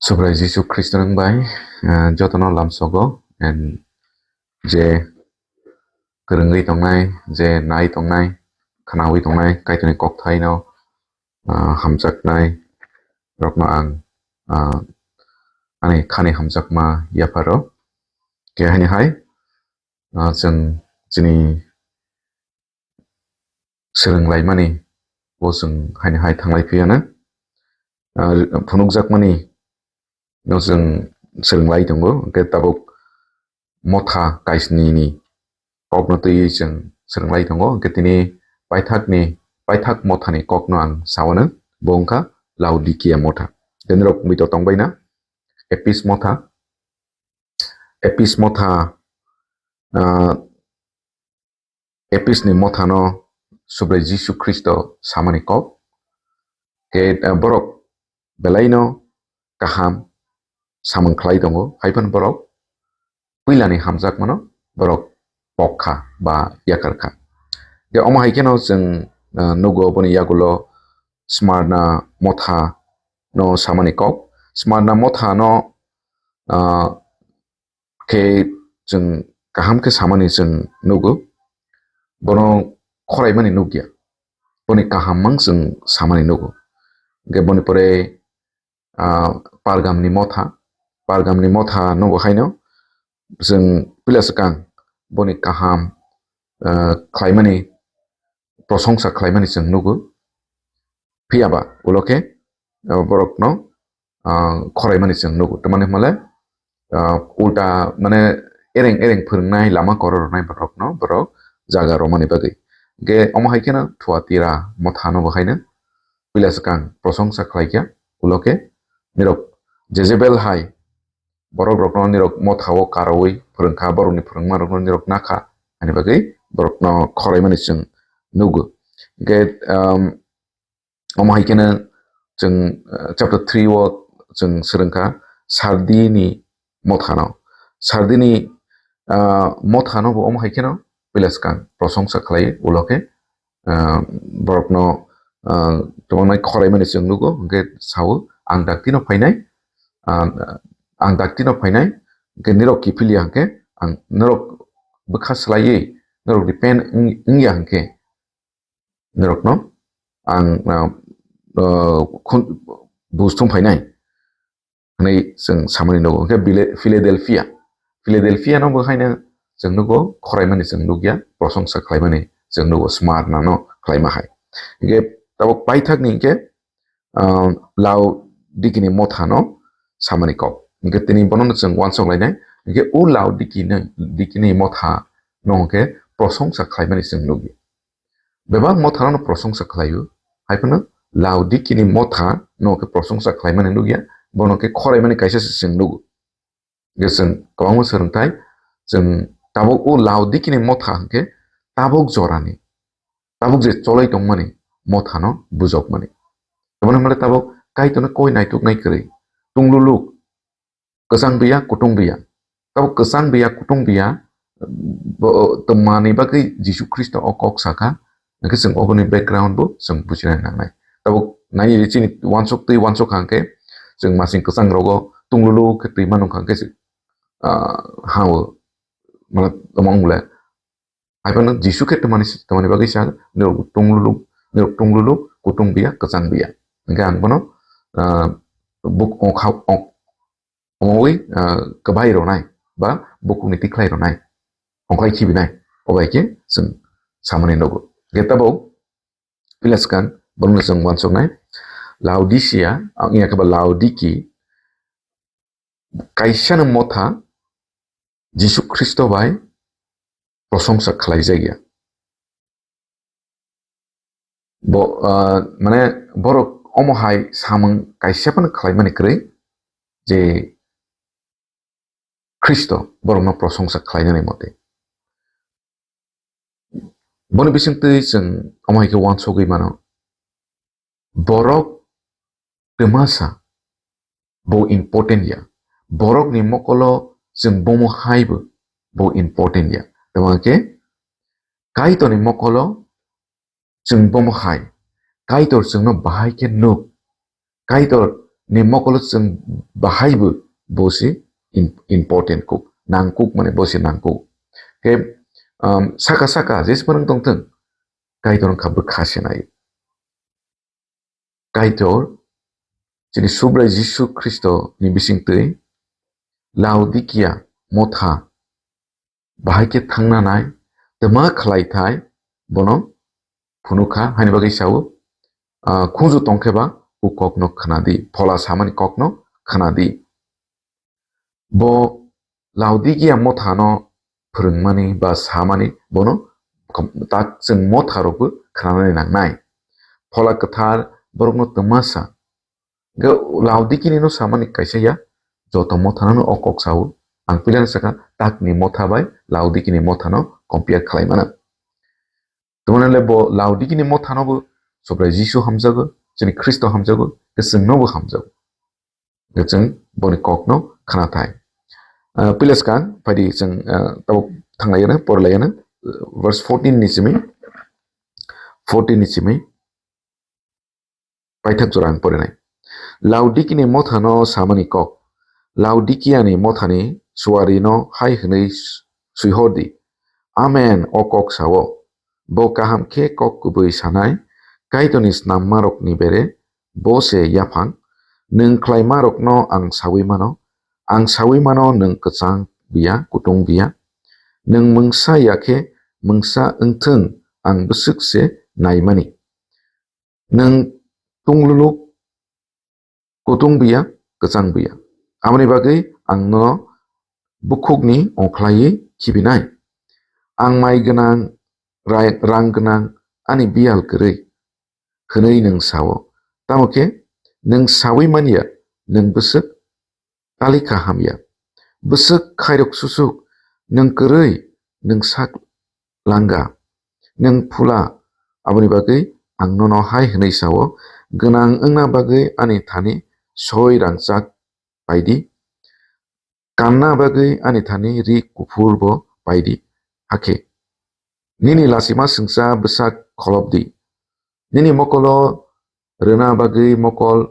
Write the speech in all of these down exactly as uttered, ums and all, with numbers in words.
Subrai Jisu Khristo nwng bai, eh, jotono lamsogo, and je kwrwngwi tongnai, je nai tongnai, khnawi tongnai, Kaitorni kokthaino, ah, hamjaknai rokno ang, ah, ani khani hamjakma yapharo. Khe haini hai, ah, chwng chini swrwnglaimani bo chwng haini hai thanglai phiyana. Ah, phunukjakmani no chwng swrwnglai tongo, hwnkhe tabuk motha kaisnini kokno twiwi chwng swrwnglai tongo, hwnkhe tini paithakni, paithak mothani kokno ang sawano, bo wngkha Laodikia motha. Tei norok muitor tongbaina, Epis motha, Epis motha, ah, Epis ni mothano Subrai Jisu Khristo samani kok. Khe, ah, borok belaino kaham samung khlai tongo, hai phano borok puilani hamjakmano borok pok kha ba yakar kha. Khe omo hai kheno chwng, ah, nugo boni yagulo Smyrna motha no samani kok. Smyrna motha no, ah, khe chwng kaham khe samani chwng nugo, bono khoraimani nukya, boni kaham mang chwng samani nugo. Hwnkhe boni pore, ah, Pargamni motha, Pargamni motha nugo haino chwng pila swkang boni kaham, ah, khlaimani, prosongsa khlaimani chwng nugo. Phiyaba ulo khe, ah, borokno, ah, khoraimani chwng nugo. Tamani hwnmale, ah, ulta mane ereng ereng phwrwngnai lama koror rwnai borokno borok jaga romani bagwi. Hwnkhe omo hai kheno Thuatira mothano bo haino pila swkang prosongsa khlaikha, ulo khe nirok Jezebel hai borok rokno nirok mothao karwi phwrwngkha, borokni phwrwngma rokno nirok nakha, ani bagwi borokno khoraimani chwng nugo. Hwnkhe, um, omo hai kheno chwng, uh, chapter three o chwng swrwngkha Sardini mothano. Sardini, uh, mothano bo omo hai kheno pila swkang prosongsa khlai ulo khe, ah, borokno, ah, tongmani khoraimani chwng nugo, hwnkhe sao, "Ang daktino phainai, ah, ang daktino phainai, hwnkhe nirok kiphilya hwnkhe ang norok bwkha swlaiwi norok depend wng-, wngya hwnkhe norokno ang, ah, ah, khun-, buj thum phainai." Hwnwi chwng samani nugo. Hwnkhe Bile-, Philadelphia, Philadelphia no bo haino chwng nugo, khoraimani chwng nukya, prosongsa khlaimani chwng nugo, Smyrna no khlaima hai. Hwnkhe tabuk paithakni hwnkhe, ah, Laodikini motha no samani kok. Hwnkhe tini bono no chwng uansuk lainai. Hwnkhe o Laodikini, Dikini motha no hwnkhe prosongsa khlaimani chwng nukya. Bebak motha no prosongsa khlaio, hai phano Laodikini motha no khe prosongsa khlaimani nukya, bono khe khoraimani kaisa se chwng nugo. Hwnkhe chwng kwbangma swrwngthai, chwng tabuk o Laodikini motha hwnkhe tabuk jorani, tabuk je cholai tongmani motha no bujokmani. Tamoni hwnmale tabuk Kaitorno koi naituknai kwrwi, tungluluk, kwchang biya, kutung biya. Tabuk kwchang biya, kutung biya, bo, tongmani bagwi Jisu Khristo o kok sakha, hwnkhe chwng oboni background bo chwng bujina nangnai. Tabuk nai chini uansuk twi uansuk hwnkhe chwng masing kwchang rogo tunglulu khe twi mano hwnkhe chwng, ah, hao, mane tongmung le. Hai phano Jisu khe tongmani, tongmani bagwi sa, nirok tunglulu, nirok tunglulu, kutung biya, kwchang biya. Hwnkhe ang bono, ah, buk ongkha, ong-, Omowi, ah, kwbai rwnai ba bukhukni tikhlai rwnai, ongkhai khibinai, obai khe chwng samani nugo. Hwnkhe tabuk pila swkang borokno chwng uansuknai, Laodicea, ang ya khe ba Laodiki, kaisano motha Jisu Khristo bai prosongsa khlaijakya. Bo, ah, mane borok omo hai samung kaisa phano khlaimani kwrwi je Khristo borokno prosongsa khlainani mote. Boni bisingtwi chwng omo hai khe uansugwi mano. Borok twmasa bo important ya. Borokni mokolo chwng bomo hai bo, bo important ya. Tamo khe Kaitorni mokolo chwng bomo hai. Kaitor chwngno bahai khe nuk. Kaitor ni mokolo chwng bahai bo, bo se im-, important kuk, nangkuk mane bo se nangkuk. Ke, um, saka saka jesmani tongthwng, Kaitor wngkha bwkha se nai. Kaitor chini Subrai Jisu Khristo ni bisingtwi Laodikia motha bahai khe thangna nai, twma khlai thai bono phunukha, haini bagwi sao, ah, khunju tongkhe ba o kokno khna di, phola samani kokno khna di. Bo Laodikia mothano phwrwngmani ba samani bono kom-, tak chwng motharokbo khnanani nangnai. Phola kwthar borokno twma sa. Hwnkhe Laodikini no samani kaisa ya, joto mothano no o kok sao. Ang puilano sakha, takni motha bai Laodikini mothano compare khlai mano. Tamoni le bo Laodikini mothano bo Subrai Jisu hamjago, chini Khristo hamjago, hwnkhe chwngno bo hamjago. Hwnkhe chwng boni kokno khna thai. Ah, puila swkang phaidi chwng, ah, tabuk thanglaiyano, porlaiyano, verse fourteen ni simi, fourteen ni simi, paithak jora ang porinai. Laodikini mothano samani kok. Laodikiani mothani suarino hai hwnwi suihor di, Amen, o kok sao. Bo kaham khe kok kubui sanai, Kaitorni snammarokni bere, bo se yaphang. Nwng khlaimarokno ang saui mano, ang saui mano nwng kwchang biya, kutung biya. Nwng mungsa ya khe mungsa wngthwng, ang bwswk se naimani. Nwng tungluluk, kutung biya, kwchang biya. Aboni bagwi ang nono bukhukni ongkhlaiwi khibinai. Ang mai gwnang, rai-, rang gwnang, ani biyal kwrwi, hwnwi nwng sao. Tamo khe nwng saui man ya, nwng bwswk talikha hamya. Bwswk khairok susuk, nwng kwrwi, nwng sak langa, nwng phula. Aboni bagwi ang nono hai hwnwi sao, gwnang wngna bagwi ani thani soi rangchak pai di, kanna bagwi ani thani ri kuphur bo pai di. Hakhe nini lachima swngcha bwsak kholop di, nini mokolo rwna bagwi mokol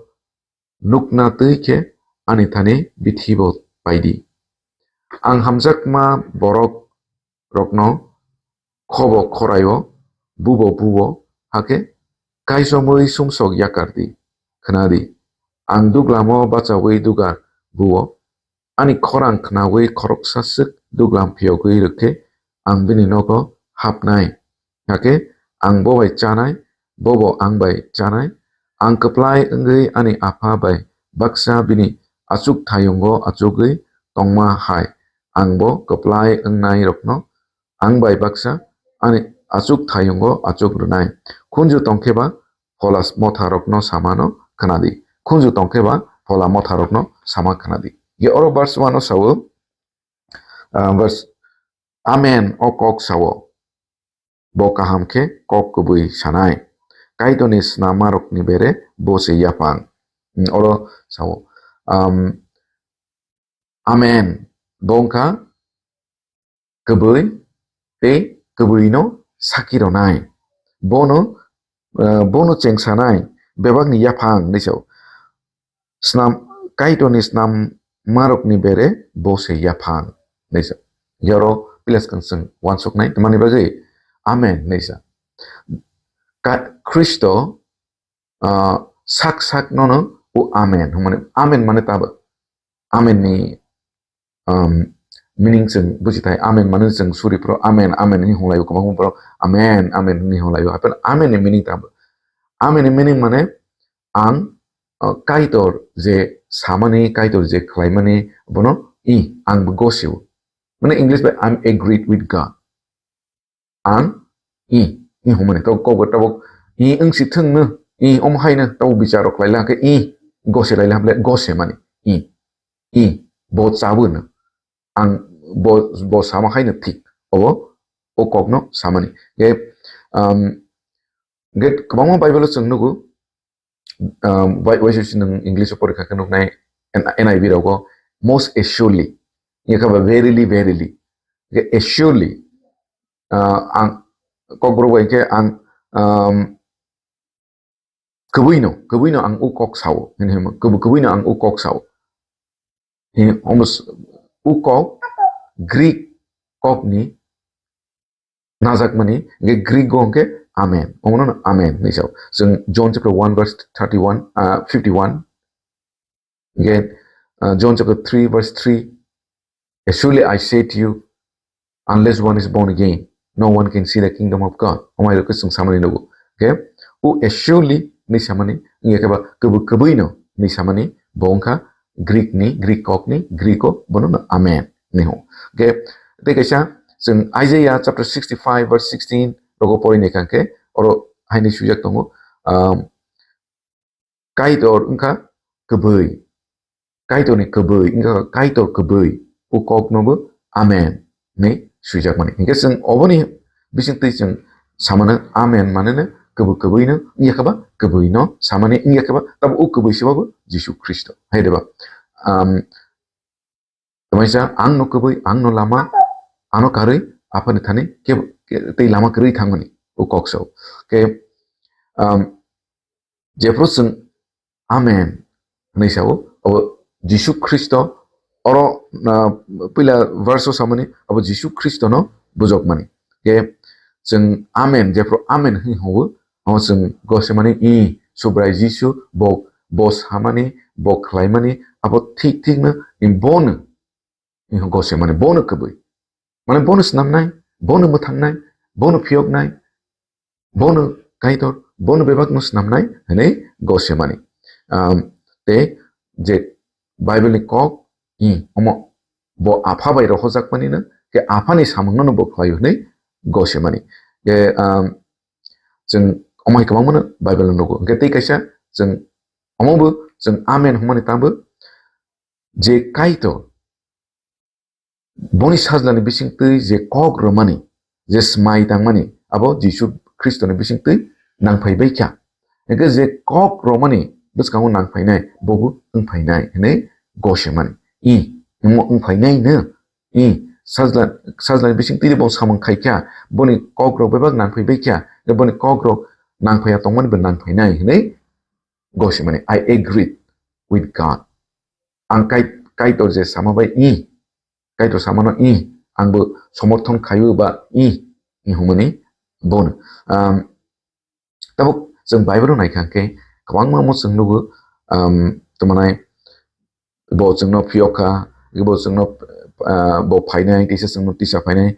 nukna twi khe ani thani bithi bo pai di. Ang hamjakma borok rokno khobo khoraio, bubo buo, hakhe kaisomwi sumsok yakar di, khna di. Ang duglamo bachaui dugar buo, ani khorang khnaui khoroksa swk duglam phiyogwi rwkhe ang bini nogo hapnai. Hakhe ang bo bai chanai, bobo ang bai chanai. Ang kwplai wngwi ani apha bai baksa bini achuk thayungo achugwi tongma hai, ang bo kwplai wngnai rokno ang bai baksa ani achuk thayungo achuk rwnai. Khunju tongkhe ba phola motha rokno samano khna di. Khunju tongkhe ba phola motha rokno sama khna di. Ye oro verse one o sao, ah, verse, Amen, o kok sao. Bo kaham khe kok kubui sanai. Kaitorni snammarokni bere bo se yaphang. Hmm, oro sao. Um, Amen. Bo wngkha kubui tei kubuino saki rwnai. Bono, eh, bono chengsanai, bebakni yaphang hinwi sao. Snam, Kaitorni snammarokni bere bo se yaphang hinwi sao. Yoro pilas kanswng wansuknai, tamani bagwi Amen hinwi sa. Ka-, Khristo, ah, sak sak nono o Amen hwnmani, Amen mane tabo. Amen ni, um, meaning chwng buji thai. Amen mane chwng suri phro, Amen, Amen hinwi hwnlaio, kwbangma borok Amen, Amen hinwi hwnlaio. Hapheno Amen ni meaning tabo. Amen ni meaning mane ang, uh, Kaitor je samani, Kaitor je khlaimani, bono i, ang bo gosio. Mane English bai, "I'm agreed with God." Ang i, i hwnmani, tabuk kok bai tabuk i wng si thwng no, i omo hai no, tabuk bichar rok khlai la khe i, gose lai la hamle gose mani, i, i, bo chabu no, ang bo, bo sama hai no thik, obo, o kok no samani. Ge, um, ge kwbangma Bible o chwng nugo, um, wai-, waisa si nwng English o porikha khe nuknai, N-, N I V rogo, "Most assuredly," wngkha ba, "Verily, verily." Hwnkhe assuredly, uh, ang, Kokborok bai khe ang, um, kwbwino, kwbwino ang o kok sao, hwnwi himo, kwbwi-, kwbwino ang o kok sao. Hini omo s-, o kok Greek kokni najakmani, hwnkhe Greek o hwnkhe amen. Omono amen hwnwi sao. Chwng John chapter one verse thirty-one, ah, fifty-one. Hwnkhe, ah, John chapter three verse three, "Assuredly I say to you, unless one is born again, no one can see the kingdom of God." Omo hai rokhe chwng samani nugo. Hwnkhe, o assuredly hwnwi samani, wngya khe ba kwbwi-, kwbwino hwnwi samani, bo wngkha Greek ni, Greek kok ni, Greek o bono no amen hwnwi hwngo. Hwnkhe, tei kaisa chwng Isaiah chapter sixty-five verse sixteen rogo pori naikha khe, oro haino swijak tongo, um, Kaitor wngkha kwbwi. Kaitorni kwbwi, wngkha Kaitor kwbwi. O koknobo amen hwnwi swijakmani. Hwnkhe chwng oboni bisingtwi chwng samano amen maneno kwbwi kwbwino wngya khe ba kwbwino samani wngya khe ba tabo o kwbwi se babo Jisu Khristo. Hai de ba? Um, Tamaisa, "Ang no kwbwi, ang no lama, ano karwi, Aphani thani ke, ke, tei lama kwrwi thangmani," o kok sao. Ke, um, jephru chwng amen hwnwi sao, abo Jisu Khristo, oro, uh, puila verse o samani, abo Jisu Khristo no bujokmani. Ke chwng amen, jephru amen hwnwi hwngo, omo chwng gosemani, i, Subrai Jisu, bo, bo samani, bo khlaimani, abo thik thikno, i bono, i gosemani, bono kwbwi. Mane bono snamnai, bono mwthangnai, bono phiyoknai, bono Kaitor, bono bebakno snamnai, hwnwi gosemani. Um, tei je Bible ni kok, i, omo bo Apha bai rohojakmani no, ke Aphani samungno no bo khlaio hwnwi gosemani. Ke, um, chwng omo hai kwbangmano Bible o nugo. Hwnkhe tei kaisa chwng omo bo chwng amen hwnmani tangbo je Kaitor boni sajlani bisingtwi je kok rwmani, je smai tangmani, abo Jisu Khristoni bisingtwi nangphai bai kha. Hwnkhe je kok rwmani bwskango nangphainai, bobo wngphainai hwnwi gosemani. I, omo wngphainai no. I, sajla, sajlani bisingtwi bo samung khai kha, boni kokrok bebak nangphai bai kha, boni kokrok nangphaiya tongmani bo nangphainai hwnwi gosimani, "I agreed with God." Ang Kai-, Kaitor je sama bai i, Kaitor samano i, ang bo somorthon khaio ba i, i hwnmani bono. Um, Tabuk chwng Bible-o naikha khe kwbangma mo chwng nugo, um, tongmanai bo chwngno phiyok kha, bo chwngno, ah, bo phainai, tisa chwngno tisa phainai.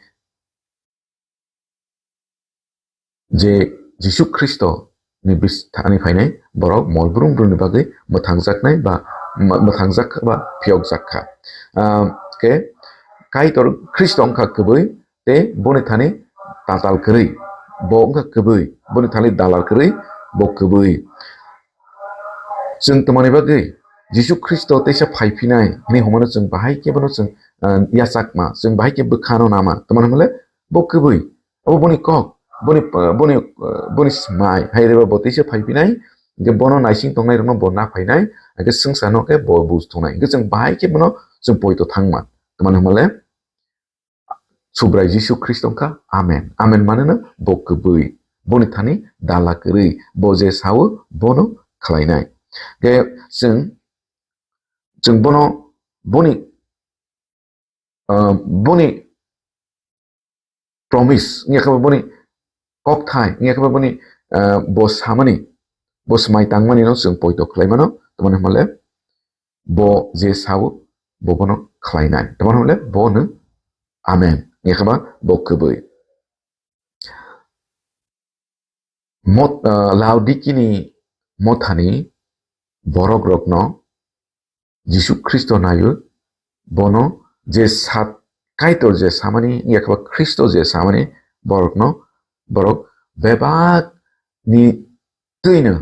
Je Jisu Khristo ni bis-, thani phainai borok mol brum brum ni bagwi mwthangjaknai ba mw-, mwthangjak kha ba phiyokjak kha. Ah, khe Kaitor Khristo wngkha kwbwi, tei boni thani tatal kwrwi, bo wngkha kwbwi, boni thani dalal kwrwi, bo kwbwi. Chwng tongmani bagwi Jisu Khristo teisa phai phinai hwnwi hwnmano chwng bahai khe bono chwng, ah, yachakma, chwng bahai khe bwkhano nama. Tongmani hwnle bo kwbwi, abo boni kok, boni, ah, boni, ah, boni smai, hai reba bo teisa phai phinai, hwnkhe bono naising tongnai rokno bo na phainai, hwnkhe swngcharno khe bo buj thungnai. Hwnkhe chwng bahai khe bono chwng poito thangma. Tongmani hwnle, Subrai Jisu Khristo wngkha, amen. Amen maneno bo kwbwi. Boni thani dala kwrwi. Bo je sao, bono khlainai. Khe chwng, chwng bono, boni, ah, boni promise, wngya khe boni kokthai, wngya khe boni, ah, bo samani, bo smai tangmani no chwng poito khlaimano, tongmani hwnle, bo je sao, bo bono khlainai. Tongmani hwnle, bono amen. Wngya khe ba bo kwbwi. Mot-, ah, Laodikini mothani borok rokno Jisu Khristo naio, bono je sat-, Kaitor je samani, yakha Khristo je samani, borokno, borok bebak ni twino,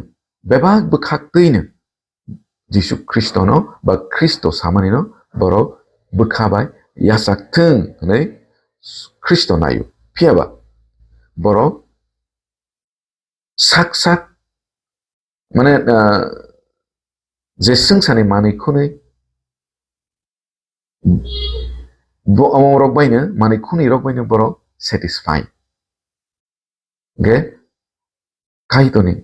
bebak bwkhak twino Jisu Khristono ba Khristo samanino borok bwkha bai yachak thung hwnwi Khristo naio. Phiya ba borok sak sak, mane, ah, je swngcharni manwi khwnwi bo-, omo rok baino, manwi khwnwi rok baino borok satisfy. Hwnkhe Kaitorni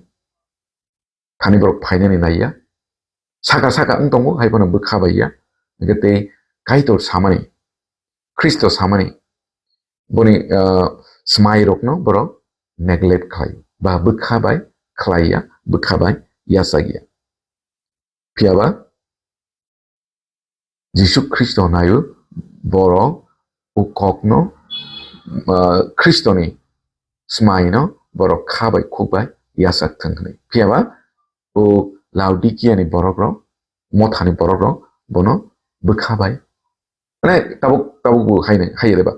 thani borok phainani naiya. Saka saka wng tongo, hai phano bwkha bai ya. Hingke tei Kaitor samani, Khristo samani, boni, ah, smai rokno borok neglect khlai ba bwkha bai khlai ya, bwkha bai yachak ya. Phiya ba Jisu Khristo naio borok o kokno, ah, Khristoni smaino borok kha bai khuk bai yachak thwng hwnwi. Phiya ba o Laodikiani borok rok, mothani borok rok bono bwkha bai. Mane tabuk, tabuk bo haino, hai reba.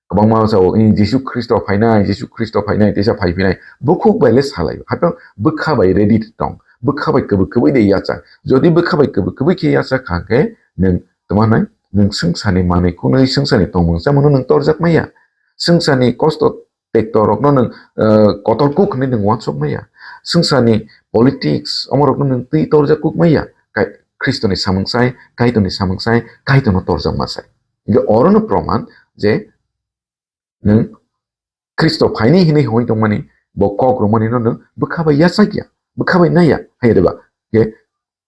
Kwbangma sao, "Ee, Jisu Khristo phainai, Jisu Khristo phainai, teisa phai phinai." Bukhuk bai le salai. Hato bwkha bai ready tong. Bwkha bai kwbwi kwbwi de yachak. Jodi bwkha bai kwbwi kwbwi khe yachak kha khe, nwng tma nai, nwng swngcharni manwi khunui, swngcharni tongmung chamano nwng torjak maya. Swngcharni kosto tekto rokno nwng, eh, kotor kuk hwnwi nwng uansuk maya. Swngcharni politics, omo rokno nwng twi torjak kuk maya. Kai-, Khristoni samung sai, Kaitorni samung sai, Kaitorno torjak ma sai. Hingke orono proman je nwng Khristo phaini hinwi hoi tongmani, bo kok romani no nwng bwkha bai yachak ya, bwkha bai nai ya, hai reba. Hingke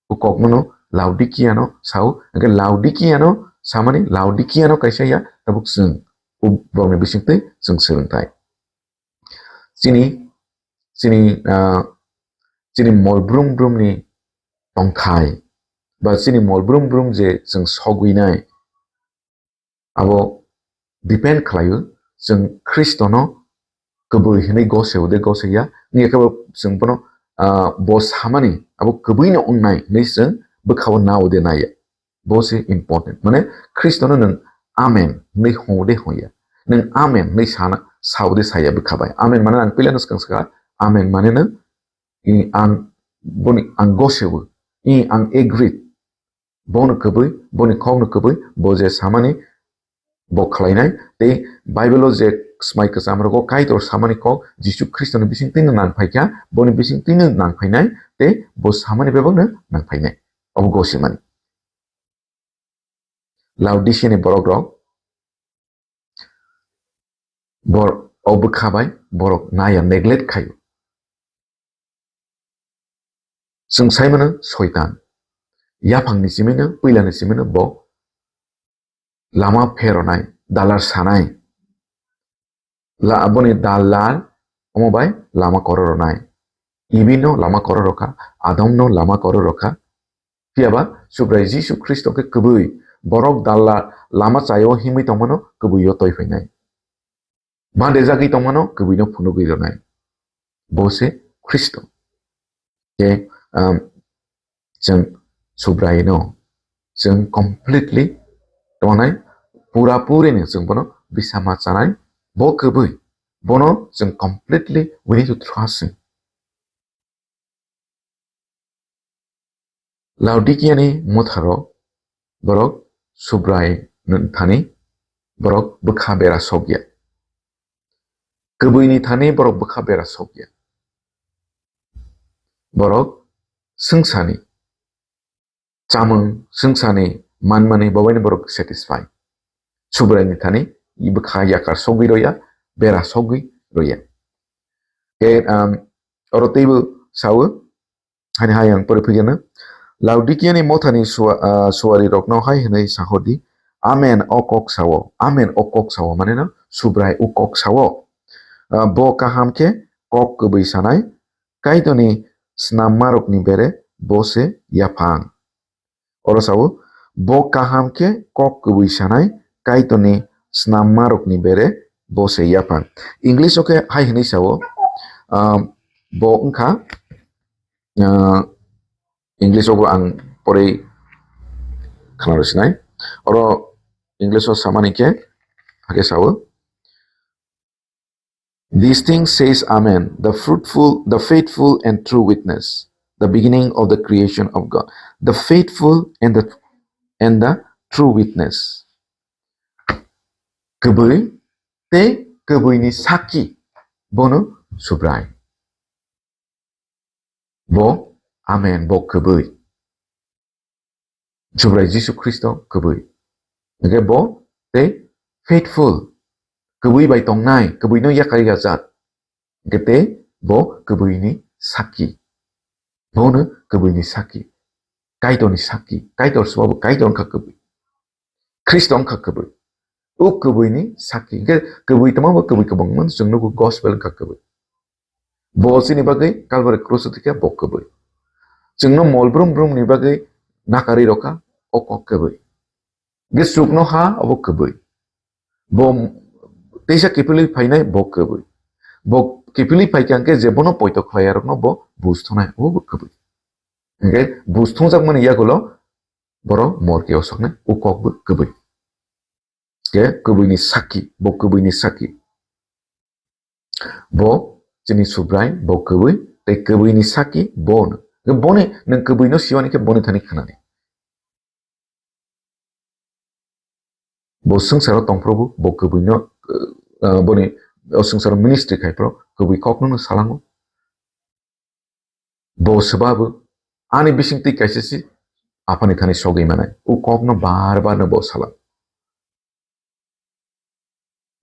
o kokno no Laodikiano sao, hingke Laodikiano samani, Laodikiano kaisa ya, tabuk chwng o borokni bisingtwi chwng swrwngthai. Chini, chini, ah, chini mol brum brumni tongthai, ba chini mol brum brum je chwng sogwinai, abo depend khlaio, chwng Khristono kwbwi hwnwi goseo de goseiya, wngya khe bo chwng bono, ah, bo samani abo kwbwino wngnai hwnwi chwng bwkhao nao de naiya. Bo se important. Mane Khristono nwng amen hwnwi hong de hongya. Nwng amen hwnwi sana, sao de saya bwkha bai. Amen mane ang pilano swkang swkha, amen mane nwng, i, ang boni ang goseo, i, ang agree. Bono kwbwi, boni kokno kwbwi, bo je samani bo khlainai, tei Bible-o je smai kwcham rogo Kaitor samani kok Jisu Khristoni bisingtwino nangphaikha, boni bisingtwino nangphainai, tei bo samani bebakno nangphainai. Obo gosimani. Laodicea ni borok rok, bor-, o bwkha bai borok naya, neglect khaio. Chwng sai mano Soitan. Yaphangni simi no, puila ni simi no bo lama pheronai, dalar sanai. La, aboni dalar omo bai lama koro ronai. Ibi no lama koro rokha, Adam no lama koro rokha. Phiya ba Subrai Jisu Khristo khe kwbwi, borok dalla lama chaio himwi tongmano kwbwi o toi phainai. Bande jagwi tongmano kwbwino phunugwi rwnai. Bo se Khristo. Khe, um, chwng Subraino chwng completely tongnai, pura purino chwng bono bisa ma chanai, bo kwbwi, bono chwng completely we need to trust him. Laodikiani motharo borok Subrai thani borok bwkha bera sokya. Kwbwini thani borok bwkha bera sokya. Borok swngchani chamung, swngchani manmani bobaini borok satisfy. Subraini thani bwkha yakar sogwi roya, bera sogwi roya. Ke, um, oro teibo sawo, hani hai ang pore phigeno. Laodikiani mothani sua-, ah, suari rokno hai hwnwi sahordi, "Amen o kok sawo, amen o kok sawo," mane no Subrai o kok sawo. Ah, bo kaham khe kok kwbwi sanai, Kaitorni snammarokni bere bo se yaphang. Oro sao, bo kaham khe kok kwbwi sanai, Kaitorni snammarokni bere bo se yaphang. English o khe hai hwnwi sao, ah, bo wngkha, ah, English o bo ang porwi khna rw sinai. Oro English o samani khe, hakhe sao, "This thing says Amen, the fruitful, the faithful and true witness, the beginning of the creation of God." The faithful and the, and the true witness. Kwbwi tei kwbwini sakki bono Subrai. Bo, Amen, bo kwbwi. Subrai Jisu Khristo kwbwi. Hingke bo tei faithful, kwbwi bai tongnai, kwbwino yakarya jat. Hingke tei bo kwbwini sakki. Bono kwbwi ni sakki, Kaitor ni sakki, Kaitor swbo Kaitor wngkha kwbwi, Khristo wngkha kwbwi. O kwbwi ni sakki, hwnkhe kwbwi tongma bo kwbwi kwbangma chwng nugo, gospel wngkha kwbwi. Bo chini bagwi Kalvari krus o thwikha, bo kwbwi. Chwngno mol brum brum ni bagwi nakarwi rokha, o kok kwbwi. Hwnkhe chukno ha, obo kwbwi. Bo teisa kiphilwi phainai, bo kwbwi. Bo kiphilwi phaikha hwnkhe je bono poito khlaiyarokno bo buj thonai, obo kwbwi. Hwnkhe buj thongjakmani yagulo borok morke o soknai, o kok bo kwbwi. Ke kwbwi ni sakki, bo kwbwi ni sakki. Bo chini Subrai, bo kwbwi, tei kwbwi ni sakki bo no. Boni, nwng kwbwi no siwani khe boni thani khnani. Bo swngcharo tongphuru bo, bo kwbwi no, uh, boni o swngcharo ministry khai phuru kwbwi kok no salango. Bo swbabu ani bisingtwi kaisa si Aphani thani sogwi manai. O kok no bar bar no bo salang.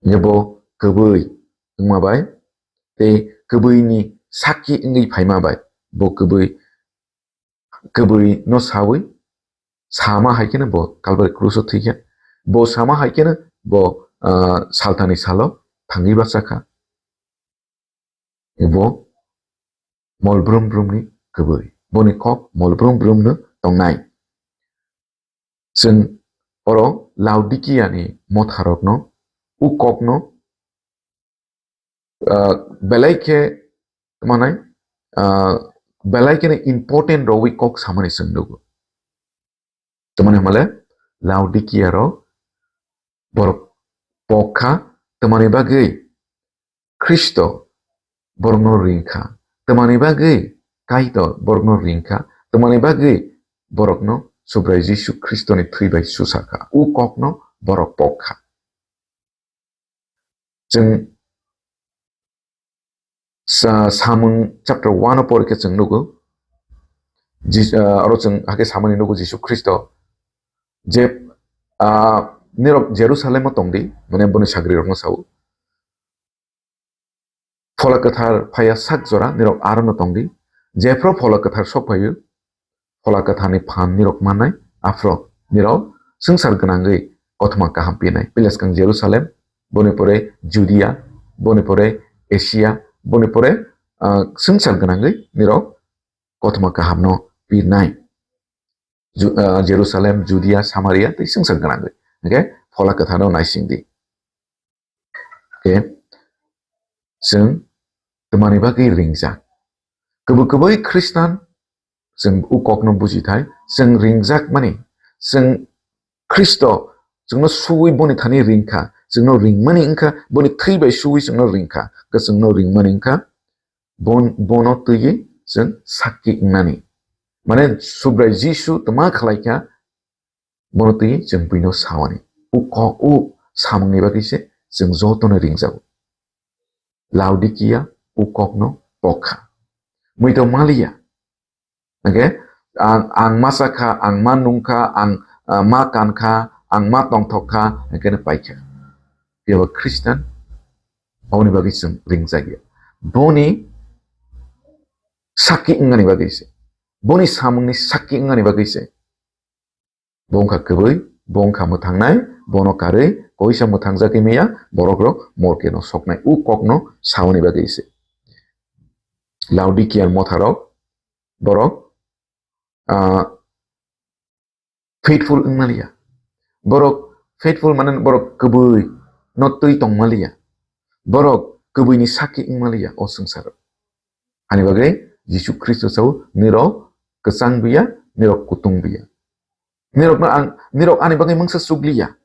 Hwnkhe bo kwbwi wngma bai tei kwbwi ni sakki wngwi phaima bai bo kwbwi, kwbwi no sawi sama hai kheno bo Kalvari krus o thwikha. Bo sama hai kheno bo, ah, salthani salo thangwi bachakha. Bo mol brum brum ni kwbwi. Boni kok mol brum brum no tongnai. Chwng oro Laodikia ni motharokno, o kokno, ah, belai khe, tamo nai, ah, belai kheno important rwwi kok samani chwng nugo. Tamani hwnmale Laodikia rok borok pok kha, tamani bagwi Khristo borokno ring kha, tamani bagwi Kaitor borokno ring kha, tamani bagwi borokno Subrai Jisu Khristoni thwi bai susa kha. O kokno borok pok kha. Chwng sa-, Samung chapter one o porikhe chwng nugo. Jis-, ah, oro chwng hakhe samani nugo Jisu Khristo je, ah, nirok Jerusalem o tongdi, mane boni sagrirokno sao. Phola Kwthar phaiya sak jora nirok arono tongdi. Jephru Phola Kwthar sok phaio, Phola Kwtharni phan nirok mannai, aphru nirok swngchar gwnangwi kothoma kaham pinai. Pileskang Jerusalem, boni pore Judea, boni pore Asia, boni pore, ah, swngchar gwnangwi nirok kothoma kahamno pirnai. Ju-, ah, Jerusalem, Judea, Samaria tei swngchar gwnangwi. Hwnkhe Phola Kwtharno naisingdi. Khe chwng tamani bagwi ringjak? Kwbwi kwbwi Khristan chwng o kokno bujithai, chwng ringjakmani, chwng Khristo chwngno suwi boni thani ringkha, chwngno ringmani wngkha, boni thwi bai suwi chwngno ringkha, hwnkhe chwngno ringmani wngkha, bon-, bono twiwi chwng sakki wngnani. Mane Subrai Jisu tma khlaikha, bono twi chwng buino sawani. O kok, o samungni bagwi se chwng jotono ringjago. Laodikia o kokno pok kha. Muitok maliya. Hwnkhe ang, ang ma cha kha, ang ma nung kha, ang, ah, ma kan kha, ang ma tongthok kha, hwnkhe no pai kha. Phiya ba Khristan aboni bagwi chwng ringjak ya. Boni sakki wngnani bagwi se. Boni samungni sakki wngnani bagwi se. Bo wngkha kwbwi, bo wngkha mwthangnai, bono karwi koisa mwthangjagwi maya, borokrok morkeno soknai. O kokno saoni bagwi se. Laodikian motharok, borok, ah, faithful wngmaliya. Borok faithful mane borok kwbwi no twi tongmaliya. Borok kwbwini sakki wngmaliya o swngcharo. Ani bagwi Jisu Khristo sao, "Nirok kwchang biya, nirok kutung biya. Nirokno ang, nirok ani bagwi mungsa chukliya.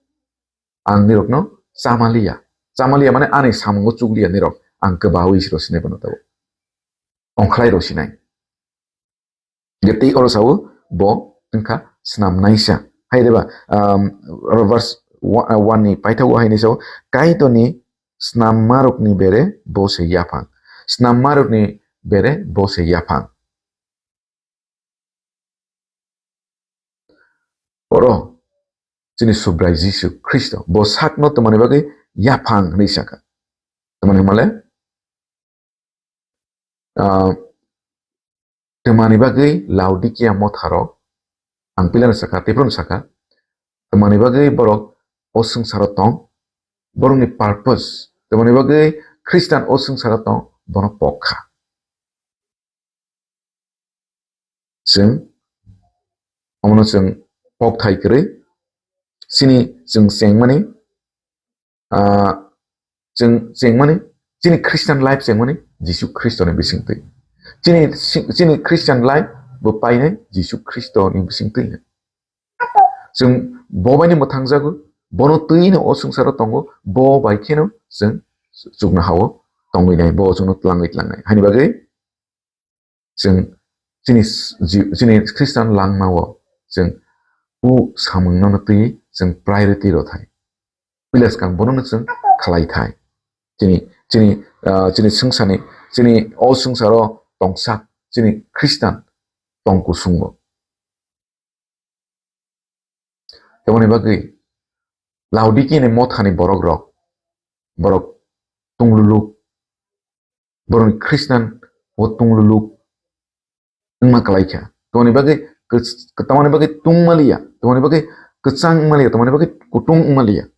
Ang nirokno chamaliya." Chamaliya mane ani samungo chukliya nirok. Ang kwbawi rw sinai bono tabo. Ongkhlai rw sinai. Hwnkhe tei oro sao bo wngkha snamnaisa. Hai reba, um, oro verse wa-, one ni paithago hai ni sao, "Kaitorni snammarokni bere bo se yaphang. Snammarokni bere bo se yaphang." Oro chini Subrai Jisu Khristo bo sakno tongmani bagwi yaphang hwnwi sakha. Tongmani hwnmale, ah, Twmani bagwi Laodikia motharo, ang pilano sakha, tei phano sakha, twmani bagwi borok o swngcharo tong, borokni purpose, twmani bagwi Khristan o swngcharo tong, bono pok kha. Chwng, omono chwng pok thai kwrwi, chini chwng chengmani, ah, chwng chengmani, chini Christian life chengmani Jisu Khristoni bisingtwi. Chini si-, chini Christian life bo painai Jisu Khristoni bisingtwi. Chwng bo baino mwthangjago, bono twino o swngcharo tongo, bo bai kheno chwng chuknohao tongwi nai, bo chwngno tlangwi tlangnai. Haini bagwi chwng chini s-, ji-, chini Christian langmao chwng o samungno twi chwng priority rw thai. Puila swkang bono chwng khlai thai. Chini, chini, ah, chini swngcharni, chini o swngcharo tongsak, chini Christian tong kusungo. Tamoni bagwi Laodikini mothani borok rok, borok tungluluk, borokni Christian o tungluluk wngma kwlai kha. Tamoni bagwi kwch-, tamoni bagwi tungma liya, tamoni bagwi kwchang wngma liya, tamoni bagwi kutung wngma liya.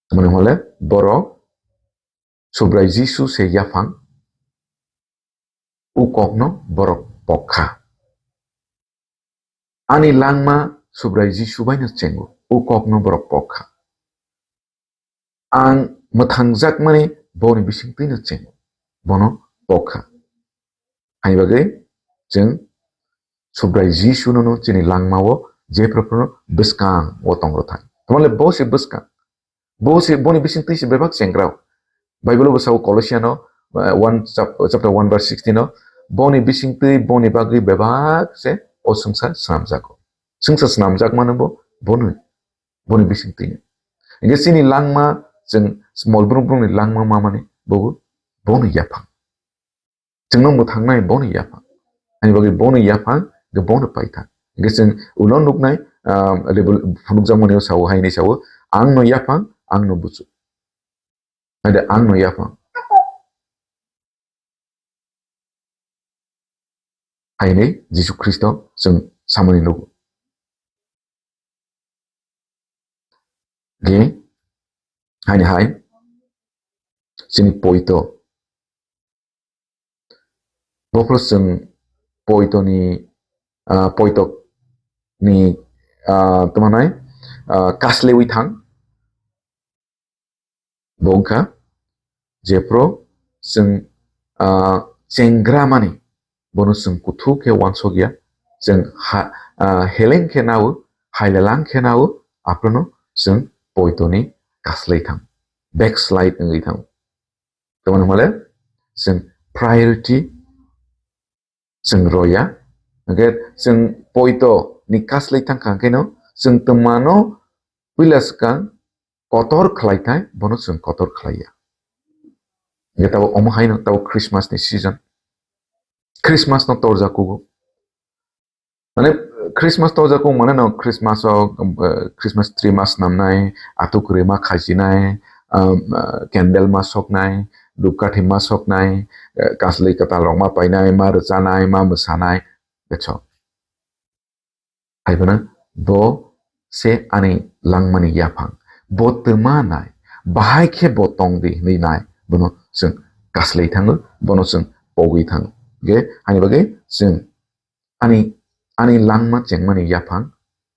Tamoni hole borok Subrai Jisu se yaphang, o kokno borok pok kha. Ani langma Subrai Jisu baino chengo, o kokno borok pok kha. Ang mwthangjakmani boni bisingtwino chengo, bono pok kha. Haini bagwi chwng Subrai Jisunono chini langmao jephruphruno bwskango tong rw thai. Tamole bo se bwskang. Bo se, boni bisingtwi se bebak chengrao. Bible bo sao Colossiano, eh, one chap-, chapter one verse sixteen o, boni bisingtwi boni bagwi bebak se o swngchar swnamjago. Swngchar swnamjakmano bo boni, boni bisingtwi. Hingke chini langma chwng smol brung brungni langma mamani bobo boni yaphang. Chwngno mwthangnai boni yaphang. Ani bagwi boni yaphang, hingke bono paithak. Hingke chwng ulo nuknai, ah, level phunukjakmani o sao, haini sao, "Ang no yaphang, ang no buchuk." Haide ang no yaphang. Haini Jisu Khristo chwng samani nugo. Ge, haini hai, chini poito. Bophro chwng poito ni, ah, poito ni, ah, tamo nai, ah, kaslewi thang. Bo wngkha, jephro chwng, ah, chengra mani, bono chwng kuthuk khe wansok ya, chwng ha, ah, heleng khe nao, hailalang khe nao, aphrono chwng poito ni kaslai thang, backslide wngwi thang. Tamoni hwnmale chwng priority chwng roya, hwnkhe chwng poito ni kaslai thang kha, hwnkhe no chwng twmano puila swkang kotor khlai thai, bono chwng kotor khlai ya. Hwnkhe tabuk omo haino tabuk Christmas ni season, Christmas no torja kugo. Mane, Christmas to jako mane no Christmas o, eh, Christmas tree ma snamnai, atu kwrwi ma khajinai, um, eh, candle ma soknai, dhupkathi ma soknai, eh, kasli kwtal rok ma painai, ma rwchanai, ma mwsanai, betho. Hai phano bo se ani langmani yaphang, bo twma nai, bahai khe bo tong di hwnwi nai, bono chwng kaslai thango, bono chwng pogwi thango. Ge, ani bagwi chwng Ani, ani langma chengmani yaphang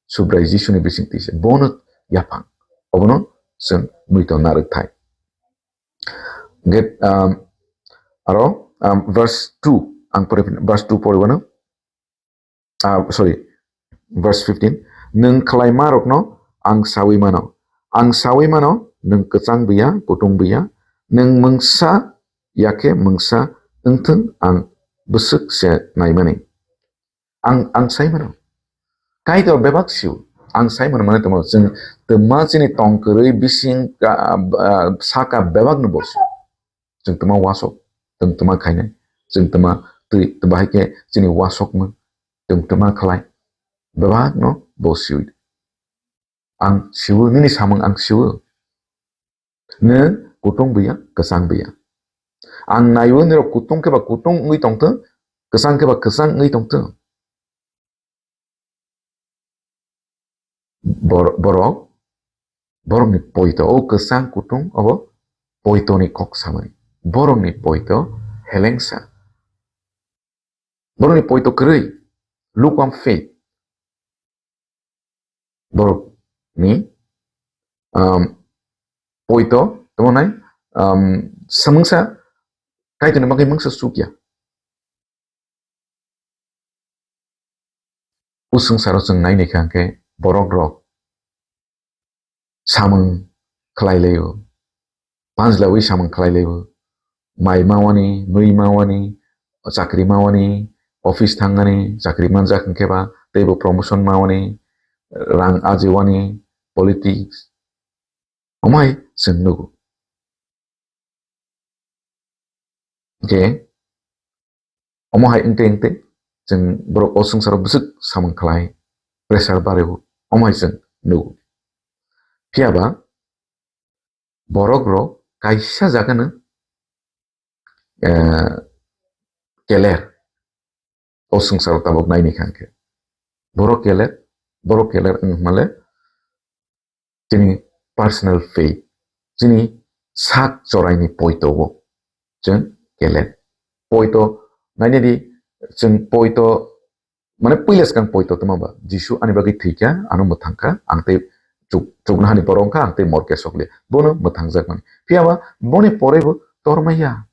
Subrai Jisuni bisingtwi se, bono yaphang. Obono chwng muiton narwk thai. Get, um, aro, um, verse two, ang pore, verse two pore wano. Ah, sorry, verse fifteen. Nwng khlaima rokno ang sawi mano. Ang sawi mano, nwng kwchang biya, kutung biya. Nwng mungsa yakhe mungsa wngthwng, ang bwswk se naimani. Ang, ang sai mano. Kaitor bebak sio. Ang sai mano mane tongmo. Chwng twma chini tong kwrwi bising ka, ah, saka bebak no bo sio. Chwng twma wasok, chwng twma khainai, chwng twma twi, bahai khe chini wasokmung, chwng twma khlai, bebak no bo sio. Ang sio, nini samung ang sio. Nwng kutung biya, kwchang biya. Ang naio nirok kutung khe ba kutung wngwi tongthwng, Kwchang khe ba kwchang wngwi tongthung. Bor-, borok, borokni poito, o kwchang kutung, obo poitoni kok samani. Borokni poito helengsa. Borokni poito kwrwi, lukewarm faith. Borokni, um, poito, tamo nai, um, samungsa, Kaitorni bagwi mungsa sukya. O swngcharo chwng nainai kha hwnkhe borok rok samung khlai laio, panjlawi samung khlai laio, mai mawani, nwi mawani, chakri mawani, office thangmani, chakri manjak hwnkhe ba teibo promotion mawani, rang ajiwani, politics, omo hai chwng nugo. Hwnkhe omo hai wngte wngte chwng borok o swngcharo bwswk samung khlai, pressure barwi, omo hai chwng nugo. Phiya ba borok rok kaisa jagano, eh, keler, o swngcharo tabuk naini kha hwnkhe. Borok keler, borok keler wng hwnmale chini personal faith, chini sak choraini poito o chwng keler. Poito naina di, chwng poito, mane puila swkang poito tongma ba, Jisu ani bagwi thwikha, ano mwthangkha, ang tei chuk-, chuknohani borok wngkha, ang tei morke sokle. Bono mwthangjak mani. Phiya ba boni poroi bo tormaya.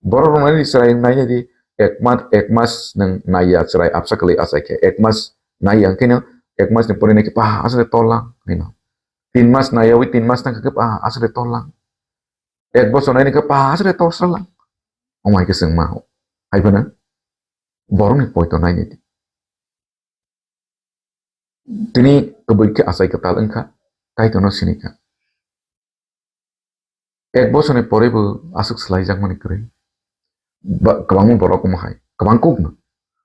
Borok rok nani chwrai naina di, ek mas, ek mas nwng naiya chwrai absa kwlwi achai khe, ek mas naiya hwnkhe no ek mas ni poroi naikhe pa aswk torlang hino. Tin mas naiya wi tin mas nangkha khe pa aswk torlang. Ek bosor naini khe pa aswk torsala. Omo hai khe chwng ma hai phano borokni poito naini di. Tini kwbwi khe achai kwtal wngkha, Kaitorno sini kha. Ek bosorni poroi bo aswk swlaijakmani kwrwi. Ba-, kwbangma borok omo hai, kwbang kukno.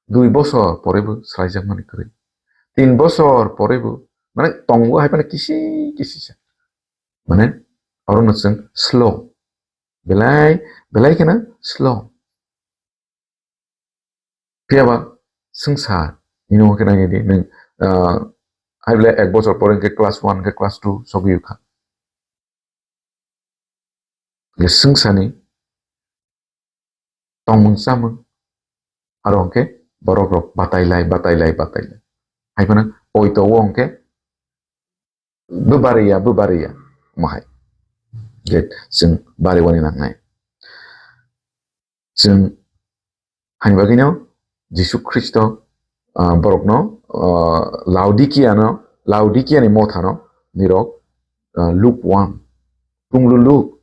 Dui bosor poroi bo swlaijakmani kwrwi. Tin bosor poroi bo, mane, tongo hai phano kisi kisi sa. Mane, orono chwng slow. Belai, belai kheno slow. Phiya ba swngsa, nini hwnkhe nai di, nwng, ah, hai belai ek bosor pore hwnkhe class one hwnkhe class two sogwi kha. Hwnkhe swngsani tongmung chamung aro hwnkhe borok rok batai lai, batai lai, batai lai. Hai phano poito o hwnkhe bwbariya, bwbariya, omo hai. Je chwng bariwani nangnai. Chwng hai bagwino Jisu Khristo, ah, borokno, ah, Laodikiano, Laodikiani mothano nirok, ah, lukewarm, tungluluk,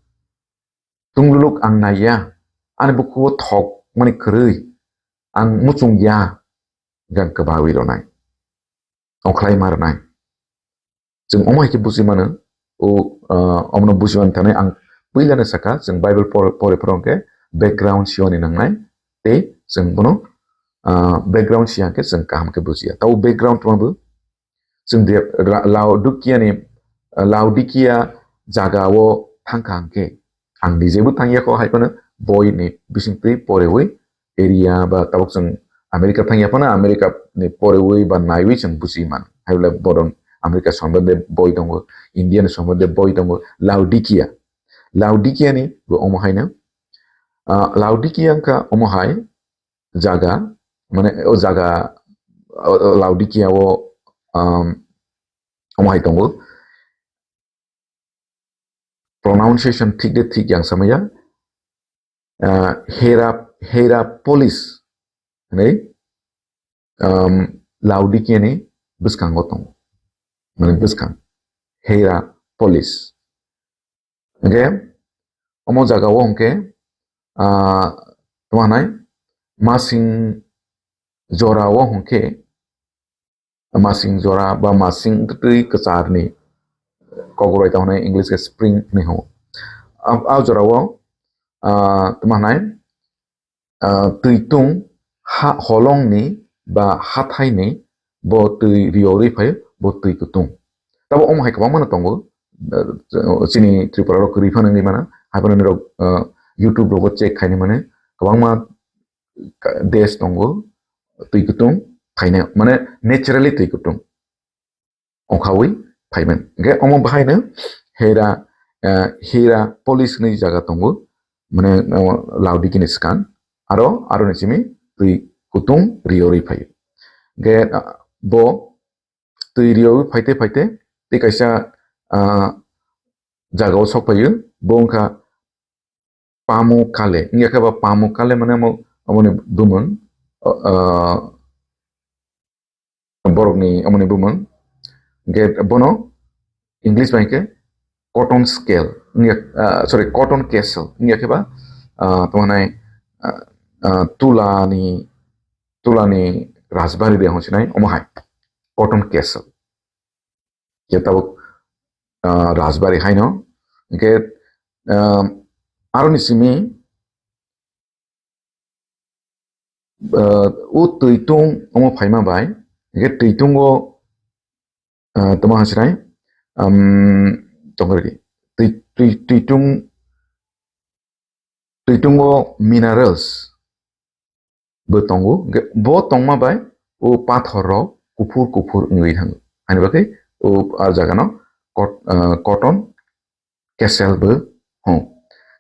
tungluluk ang naiya, ani bukhugo thokmani kwrwi, ang muchungya, gan kwbawi rwnai. Ongkhlai ma rwnai. Chwng omo hai khe buji mano, o, ah, omono buji man thani ang puilano saka, chwng Bible por-, pore phoro hwnkhe background siyoni nangnai, tei chwng bono, ah, background siya hwnkhe chwng kaham khe bujiya. Tabo background tongma bo chwng de-, ra-, Laodikiani, ah, Laodikia jagao thangkha hwnkhe, ang nijebo thangya kho hai phano boini bisingtwi porewi area ba tabuk chwng America thangya phano America ni porewi ba naiwi chwng buji man. Hai bole boron America sombonde boi tongo, India ni sombonde boi tongo, Laodikia. Laodikia ni bo omo haino. Ah, Laodikia wngkha omo hai jaga, mane o jaga, o, o Laodikia o, um, omo hai tongo. Pronunciation thik de thik yang samaya. Ah, Hera-, Hierapolis hinwi, um, Laodikiani bwskango tongo. Mane bwskang. Hierapolis. Hwnkhe omo jagao hwnkhe, ah, tamo hinai masing jorao hwnkhe masing jora ba masing twi kwcharni kok bai tamo hinai English khe spring hinwi hwngo. A, a jorao, ah, tamo hinai, ah, twi tung ha holongni ba hathaini bo twi riyorwi phaio, bo twi kutung. Tabo omo hai kwbangma no tongo, ah, chini Tripura rok kwrwi phano wngwi mano, hai phano nirok, ah, YouTube rogo check khaini mano, kwbangma ka-, des tongo, twi kutung phainai, mane naturally twi kutung ongkhawi phaiman. Hingke omo bahaino Hera, eh, Hierapolis hinwi jaga tongo, mane, omo Laodikini swkang, aro, aroni simi twi kutung riyorwi phaio. Hingke, ah, bo twi riyorwi phaite phaite tei kaisa, ah, jagao sok phaio, bo wngkha Pamu Kale. Wngya khe ba Pamu Kale mane omo, omoni bumung, ah, borokni omoni bumung. Hingke bono English bai khe cotton scale, wngya, ah, sorry, cotton castle. Wngya khe ba, ah, tamo nai, ah, ah, tulani, tulani rajbari de hwnsinai, omo hai. Cotton castle. Je tabuk, ah, rajbari haino. Hingke, ah, aroni simi, ah, o twitung omo phaima bai, hingke twitungo, ah, tamo hwnsinai, um, tongkha di. Twi-, twi-, twitung, twitungo minerals bo tongo, hingke bo tongma bai o pathor rok kuphur kuphur wngwi thango. Ani bagwi o, ah, jagano cot-, ah, cotton castle bo hwn.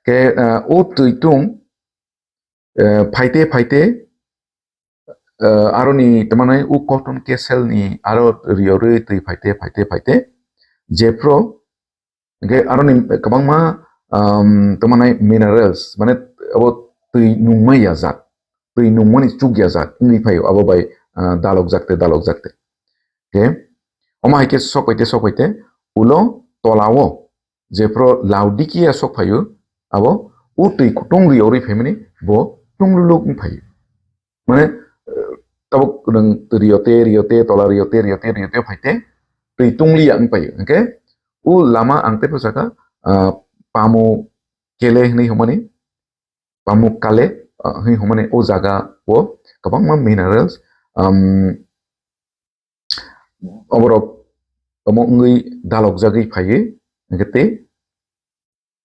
Ke, ah, o twitung, eh, phaite phaite, eh, aroni tamo nai o cotton castle ni aro riyorwi twi phaite, phaite, phaite, jephru, hingke aroni kwbangma, um, tamo nai minerals, mane abo twi nungma ya jat, twi nungmani chuk ya jat wngwi phaio, abo bai, ah, dalok jak te, dalok jak te. Hingke omo hai khe sok pai te, sok pai te, ulo tola o jephru Laodikea sok phaio, abo o twi kutung riyorwi phaimani bo tungluluk wng phaio. Mane, eh, tabuk nwng riyote, riyote, tola riyote, riyote, riyote phaite, twi tungliya wng phaio. Hingke o lama ang tei bwsaka, ah, Pamu Kele hinwi hwnmani, Pamu Kale, ah, hinwi hwnmani o jaga o kwbangma minerals, um, oborok omo wngwi dalok jagwi phaiwi, hingke tei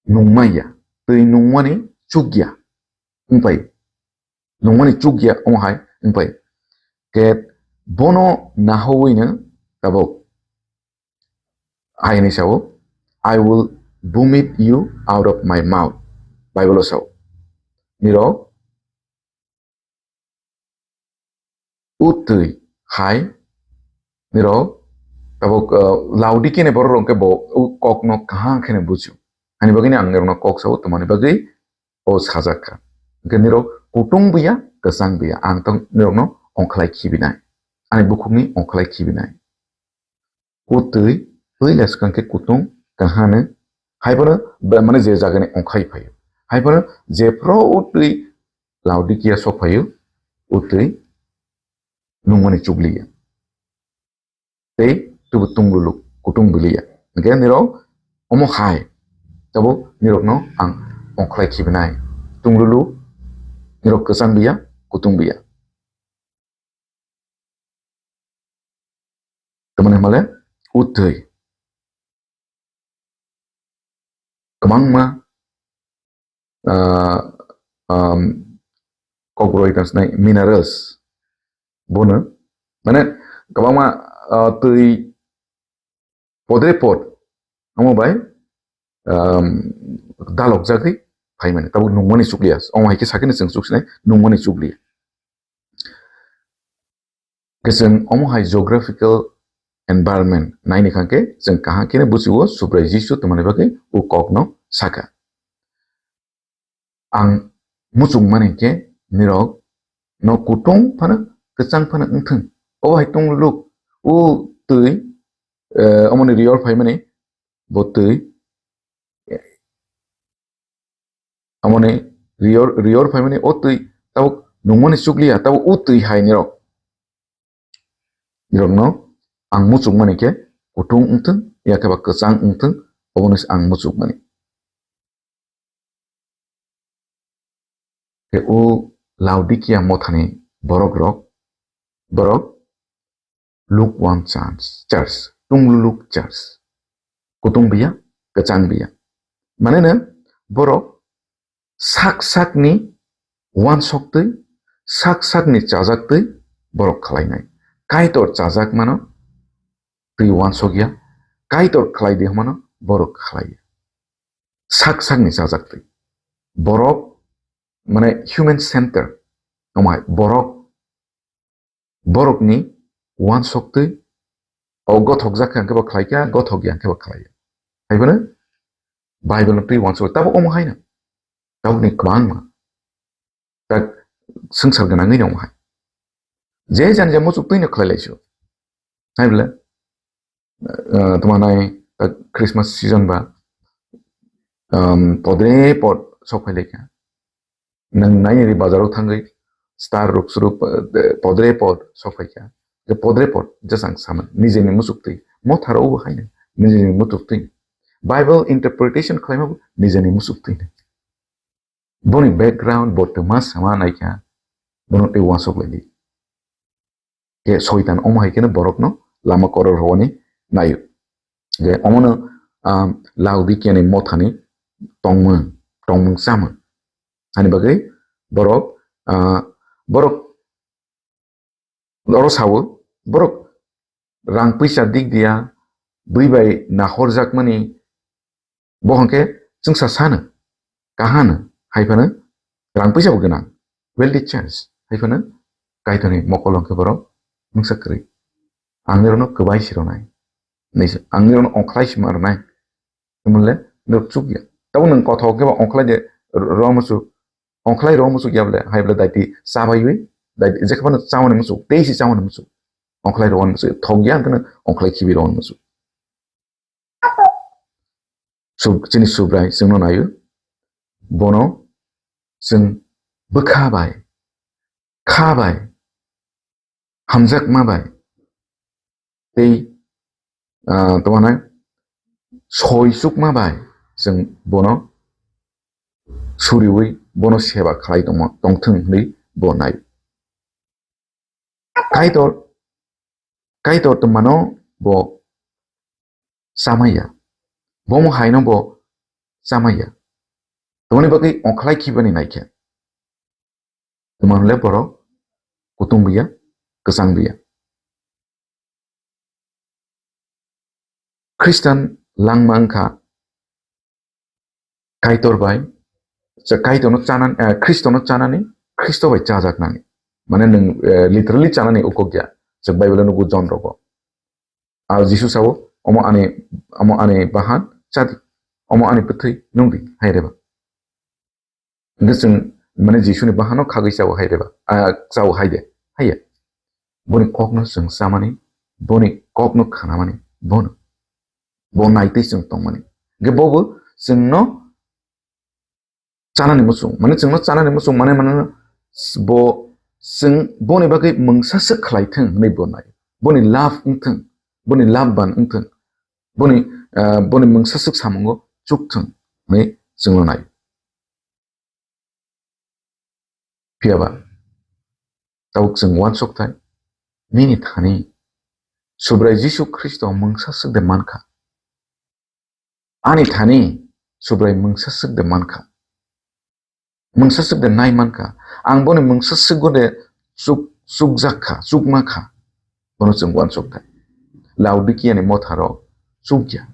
nungma ya, twi nungmani chuk ya wng pai, nungmani chuk ya omo hai wng pai. Ke bono nahowino tabuk hai hinwi sao, "I will vomit you out of my mouth." Bible o sao. Nirok o twi hai nirok tabuk, uh, Laodikeni borok rok khe bo o kokno kaham kheno buju. Ani bagwino ang nirokno kok sao, tongmani bagwi o sajak kha. Hingke nirok kutung buya, kwchang buya, ang tong nirokno ongkhlai khibinai. Ani bukhukni ongkhlai khibinai. O twi, twi le swkang khe kutung, kaham no. Hai bono, ba-, mane je jagani ongkhai phaio. Hai bono, jephru o twi Laodikea sok phaio, o twi nungmani chukliya. Tei tubu tungluluk, kutung biliya. Hingke nirok omo hai, tabuk nirokno ang ongkhlai khibinai. Tungluluk, nirok kwchang biya, kutung biya. Tamani hwnmale, o twi. Kwbangma, ah, um, kokroi tang sinai minerals bono, mane, kwbangma, ah, twi podre pod, omo bai, um, dalok jagwi phaimani, tabuk nungmani chukliya, omo hai khe sakhe no chwng chuksinai nungmani chukliya. Khe chwng omo hai geographical environment naini kha khe chwng kaham khe buchio Subrai Jisu tongmani bagwi o kokno sakha. Ang muchungmani khe nirok no kutung phano kwchang phano wngthwng. O hai tungluluk o twi, eh, omoni riyor phaimani bo twi, amoni riyor, riyor phaimani o twi tabuk nungmani chukliya, tabuk o twi hai nirok. Nirokno ang muchungmani khe kutung wngthwng, ya khe ba kwchang wngthwng, obono se ang muchungmani. Khe o Laodikea mothani borok rok, borok lukewarm church, church, tungluluk church. Kutung biya, kwchang biya. Mane no borok sak sakni uansuk twi, sak sakni chajaktwi borok khlainai. Kaitor chajakmano twi uansukya, Kaitor khlai di hwnmano borok khlaiya. Sak sakni chajaktwi. Borok, mane, human center, tongmai borok, borokni uansuktwi, o gothokjak khe hwnkhe bo khlaikha, gothokya hwnkhe bo khlaiya. Haiphano Bible no twi uansuk, tabuk omo haino, tabukni kwbangma tak swngchar gwnangwi no hai. Je jan je muchuk twi no khlai lai su. Hai bole, ah, tuma nai, ah, Christmas season ba, um, podre pod sok phai lai kha. Nang nai ni bazar o thangwi star ruk suru, eh, podre pod sok phai kha. Je podre pod je sang sama. Nije ni muchuk twi. Motharo bo hai no. Nije ni muchuk twi. Bible interpretation khlai ma bo nije ni muchuk twi. Boni background, bo twma sama naikha, bono tei uansuk lai di. Khe Soitan omo hai kheno borokno lama koror rwani naio. Je omono, ah, Laodikiani mothani tongmung, tongmung chamung. Ani bagwi borok, ah, borok oro sawo, borok rang puisa dik diya, bui bai nahorjakmani, bo hwnkhe chwngsa sano, kahano, hai phano rang puisa bo gwnang, wealthy church, hai phano Kaitorni mokol hwnkhe borok mungsa kwrwi. Ang nirokno kwbai si rwnai, ang nirokno ongkhlai si ma rwnai, hwnmale norok chukya. Tabuk nwng kothok khe bo ongkhlai de ro musu, ongkhlai rw muchuk ya bole, hai bole daiti chabaiwi, daiti jekheno chamani muchuk, tei se chamani muchuk. Ongkhlai rw muchuk, thok ya hwnkhe ongkhlai khibi rw muchuk. Sub-, chini Subrai chwngno naio, bono chwng bwkha bai, kha bai, hamjakma bai, tei, ah, tamo hwnai soi chukma bai chwng bono suriui bono seba khlai tongma, tongthwng hwnwi bo nai. Kaitor, Kaitor tongmano bo chamaya. Bomo haino bo chamaya. Tongmani bagwi ongkhlai khibani naikhe. Tongmano le borok kutung biya, kwchang biya. Khristan langma wngkha Kaitor bai, je Kaitorno chanani, eh, Khristono chanani, Khristo bai chajaknani. Mane nwng, eh, literally chanani ukuk ya. Je Bible nugo John rogo. Al Jisu sao, "Omo ani, omo ani bahan, chadi. Omo ani bwthwi, nungdi," hai reba. Hingke chwng, mane, Jisuni bahano khagwi chao hai de ba, ah, chao hai de, haiya. Boni kokno chwng chamani, boni kokno khanamani, bono. Bo naitwi chwng tongmani. Hingke bobo chwngno chanani muchung, mane, chwngno chanani muchung, mane, mane, bo chwng boni bagwi mungsa swk khlai thwng hwnwi bo nai. Boni love wng thwng, boni love ban wng thwng, boni, ah, boni mungsa swk samungo chuk thwng hwnwi chwngno nai. Phiya ba, tabuk chwng uansuk thai, nini thani Subrai Jisu Khristo mungsa swk de mankha. Ani thani Subrai mungsa swk de mankha. Mungsa swk de nai mankha. Ang boni mungsa swk de chuk, chukjak kha, chukma kha. Bono chwng uansuk thai. Laodikiani motha rok chukya.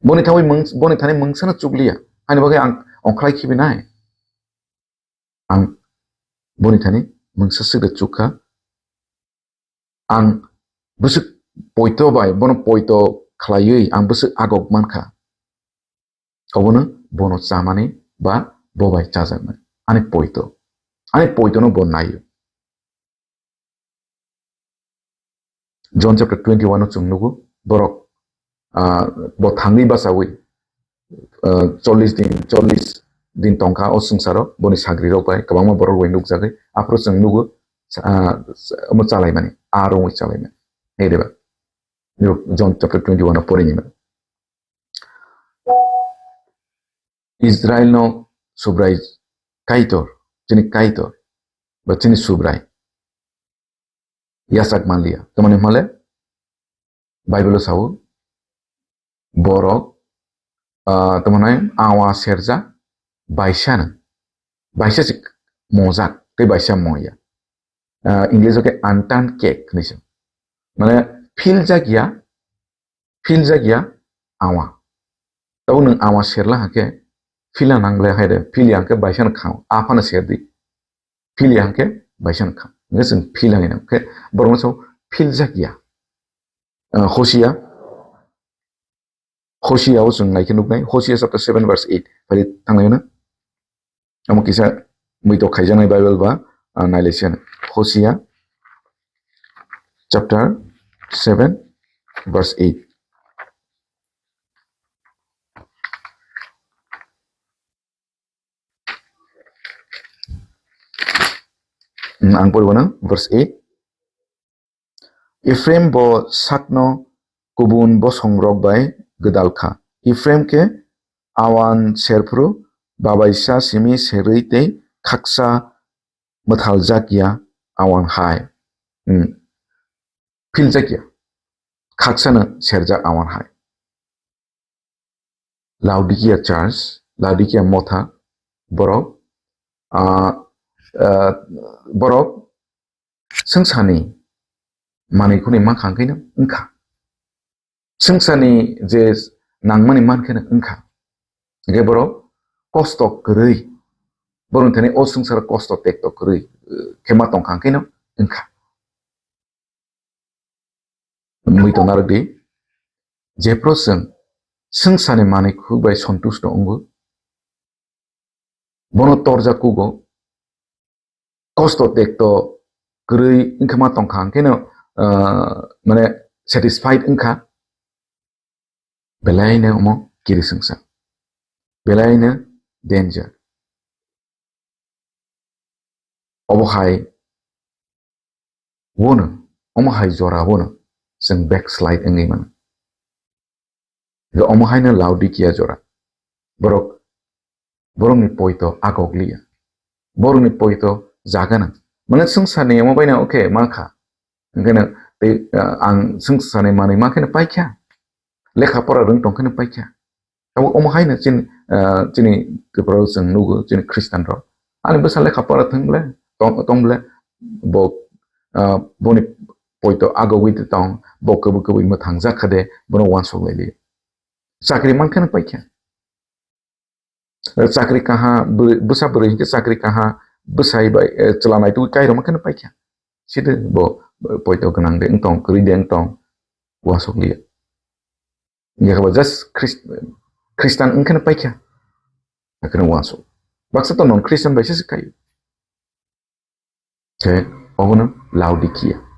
Boni thangwi mung-, boni thani mungsano chukliya. Ani bagwi ang ongkhlai khibi nai. Ang boni thani mungsa swk de chukha. Ang bwswk poito bai bono poito khlaiwi ang bwswk agok mankha. Obono bono chamani ba bo bai chajaknai. Ani poito. Ani poitono bo naio. John chapter twenty-one o chwng nugo, borok, ah, bo thangwi bachawi, ah, chollish din, chollish din tongkha o swngcharo, boni sagrirok bai kwbangma borok bai nukjagwi. Aphuru chwng nugo, ah, omo chalaimani, a rongwi chalaimani. Hai de ba? John chapter twenty-one o porini mano. Israel no Subrai Kaitor, chini Kaitor, ba chini Subrai yachak manliya. Tamoni hwnle Bible o sao, borok, ah, tamoni awa serja baisa no, baisa se mojak, tei baisa mo ya. Ah, English o khe unturned cake hinwi se. Mane, philjak ya, philjak ya awa. Tabuk nwng awa serla hakhe phila nang le hai de, phili hangkhe baisa no khao, aphano serdi. Phili hangkhe baisa no khao. Hingkhe chwng phila nai nang khe borokno sao philjak ya. Ah, Hosia, Hosia o chwng naikhe nuknai, Hosia chapter seven verse eight. Phai thanglai no. Amo kisa muitok khaijaknai Bible ba, ah, nailai se. Hosia chapter seven verse eight. Hmm, ang poribo na, verse eight. Ephraim bo sakno kubun bosongrok bai gwdal kha. Ephraim khe awan serphru babaisa simi serwi tei khaksa mwthaljak ya awan hai. Hmm. Philjak ya. Khaksano serjak awan hai. Laodicea Church, Laodicea Motha, borok, ah, ah, borok swngcharni manwi khwnwi mankha hwnkhe no wngkha. Swngcharni je nangmani mankheno wngkha. Hwnkhe borok kosto kwrwi, borokni thani o swngcharo kosto tekto kwrwi, eh, khe ma tongkha hwnkhe no wngkha. Mui tong narwk di, jephru chwng swngcharni manwi khuk bai sontusto wngo, bono torjak kugo, kosto tekto kwrwi wngkhe ma tongkha, hwnkhe no, ah, mane satisfied wngkha, belai no omo kiri swngsa, belai no danger. Obo hai wono, omo hai jora wono chwng backslide wngwi mano. Hwnkhe omo haino Laodicea jora. Borok, borokni poito agok liya. Borokni poito jaga nang. Mane swngcharni omo baino, okay, mankha. Hwnkhe no tei, ah, ang swngcharni manwi mankheno paikha. Lekha pora rwng tongkheno paikha. Tabuk omo haino chini, ah, chini Tripura o chwng nugo, chini Khristian rok. Ani bwsa lekha pora thwng ble, tong, tong ble, bo, ah, boni poito agogwi tong, bo kwbwi kwbwi mwthang jak kha de, bono uansuk lai liya. Chakri mankheno paikha. Chakri kaha, bwrwi, bwsa bwrwi hinkhe chakri kaha, bwsai bai, eh, chwla naitugwi kairokma kheno paikha. Side bo, eh, poito gwnang de wngtong, kwrwi de wngtong, uansuk liya. Hingkhe bo just Christ-, Christian wngkheno paikha. Hakheno uansuk. Baksa to non Christian bai se se kaio. Khe obono Laodicea.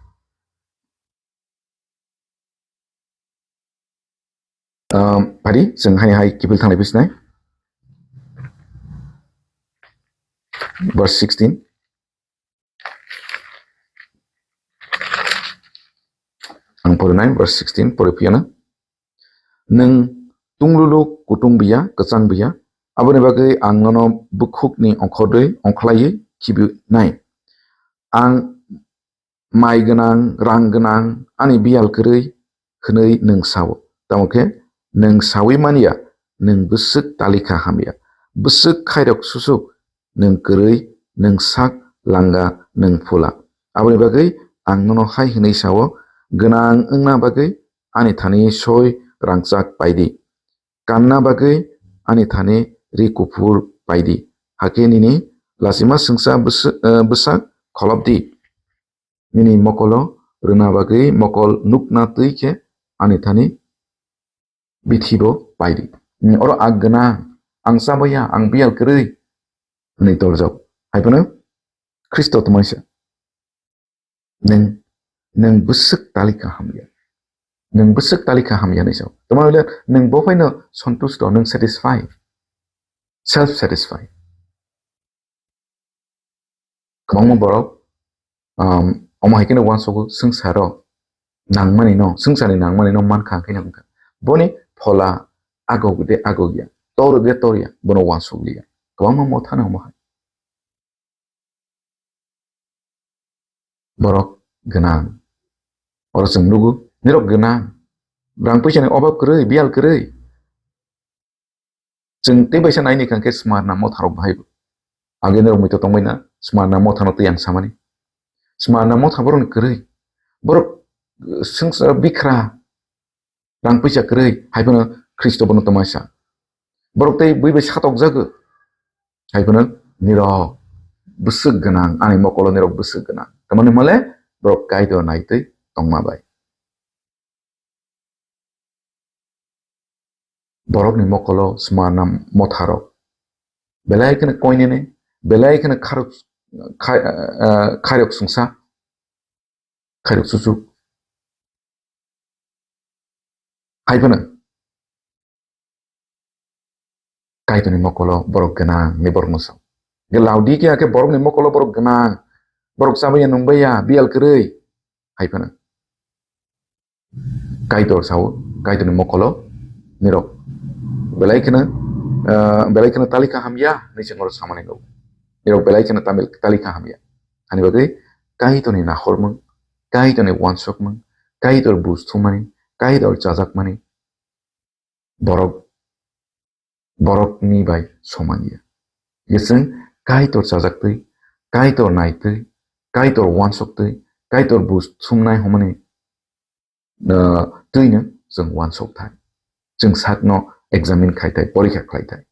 Um, phadi, chwng hai hai kiphil thanglai bisnai. Verse sixteen. Ang porinai, verse sixteen, pori phiyana. Nwng tunglulu kutung biya, kwchang biya, aboni bagwi ang nono bukhukni ongkhodwi ongkhlaiwi khibinai. Ang mai gwnang, rang gwnang, ani biyal kwrwi hwnwi nwng sao. Tamo khe nwng saui man ya, nwng bwswk talikha hamya. Bwswk khairok susuk, nwng kwrwi, nwng sak langa, nwng phula. Aboni bagwi ang nono hai hwnwi sao, gwnang wngna bagwi ani thani soi rangchak pai di. Kanna bagwi ani thani ri kuphur pai di. Hakhe nini lachima swngsa bwswk, eh, bwsak kholop di. Nini mokolo rwna bagwi mokol nukna twi khe ani thani bithibo pai di. Hmm, oro ang gwnang, ang chabaya, ang biyal kwrwi hwnwi torjak. Hai phano Khristo tongmani se. Nwng, nwng bwswk talikha hamya. Nwng bwswk talikha hamya hinwi sao. Tamo hwnle nwng bo phaino santusto, nwng satisfy. Self satisfy. Kwbangma borok, um, omo hai kheno uansukgo swngcharo nangmani no, swngcharni nangmani no mankha hwnkhe no wngkha. Boni phola agok de agok ya, tor de tor ya, bono uansuk liya. Kwbangma motha no omo hai. Borok gwnang. Oro chwng nugo, nirok gwnang. Rang puisani obab kwrwi, biyal kwrwi. Chwng tei baisa naini kang khe Smyrna motharok bahai bo. Age norok muitu tongbai na, Smyrna mothano twi ang samani. Smyrna motha borokni kwrwi. Borok, eh, swngchar bikra, rang puisa kwrwi, hai phano Khristo bono tongmani sa. Borok tei bui bai satokjago. Hai phano nirok bwswk gwnang, ani mokolo nirok bwswk gwnang. Tamani hwnmale borok Kaitor naitwi tongma bai. Borokni mokolo Smyrna motharok belai kheno koinene, belai kheno kharok, khai-, ah, khairok sungsa, khairok susu. Hai phano Kaitorni mokolo borok gwnang ni borok no sao. Ge Laodikea khe borokni mokolo borok gwnang, borok chabaiya nungbaiya, biyal kwrwi. Hai phano Kaitor sao, Kaitorni mokolo nirok belai kheno, ah, belai kheno talikha hamya hinwi se norok samani go. Nirok belai kheno tamil talikha hamya. Ani bagwi Kaitorni nahormung, Kaitorni uansukmung, Kaitor buj thumani, Kaitor chajakmani borok, borokni bai soman ya. Gising Kaitor chajaktwi, Kaitor naitwi, Kaitor uansuktwi, Kaitor buj thumnai hwnmani, ah, twino chwng uansuk thai. Chwng sakno examine khai thai, porikha khlai thai.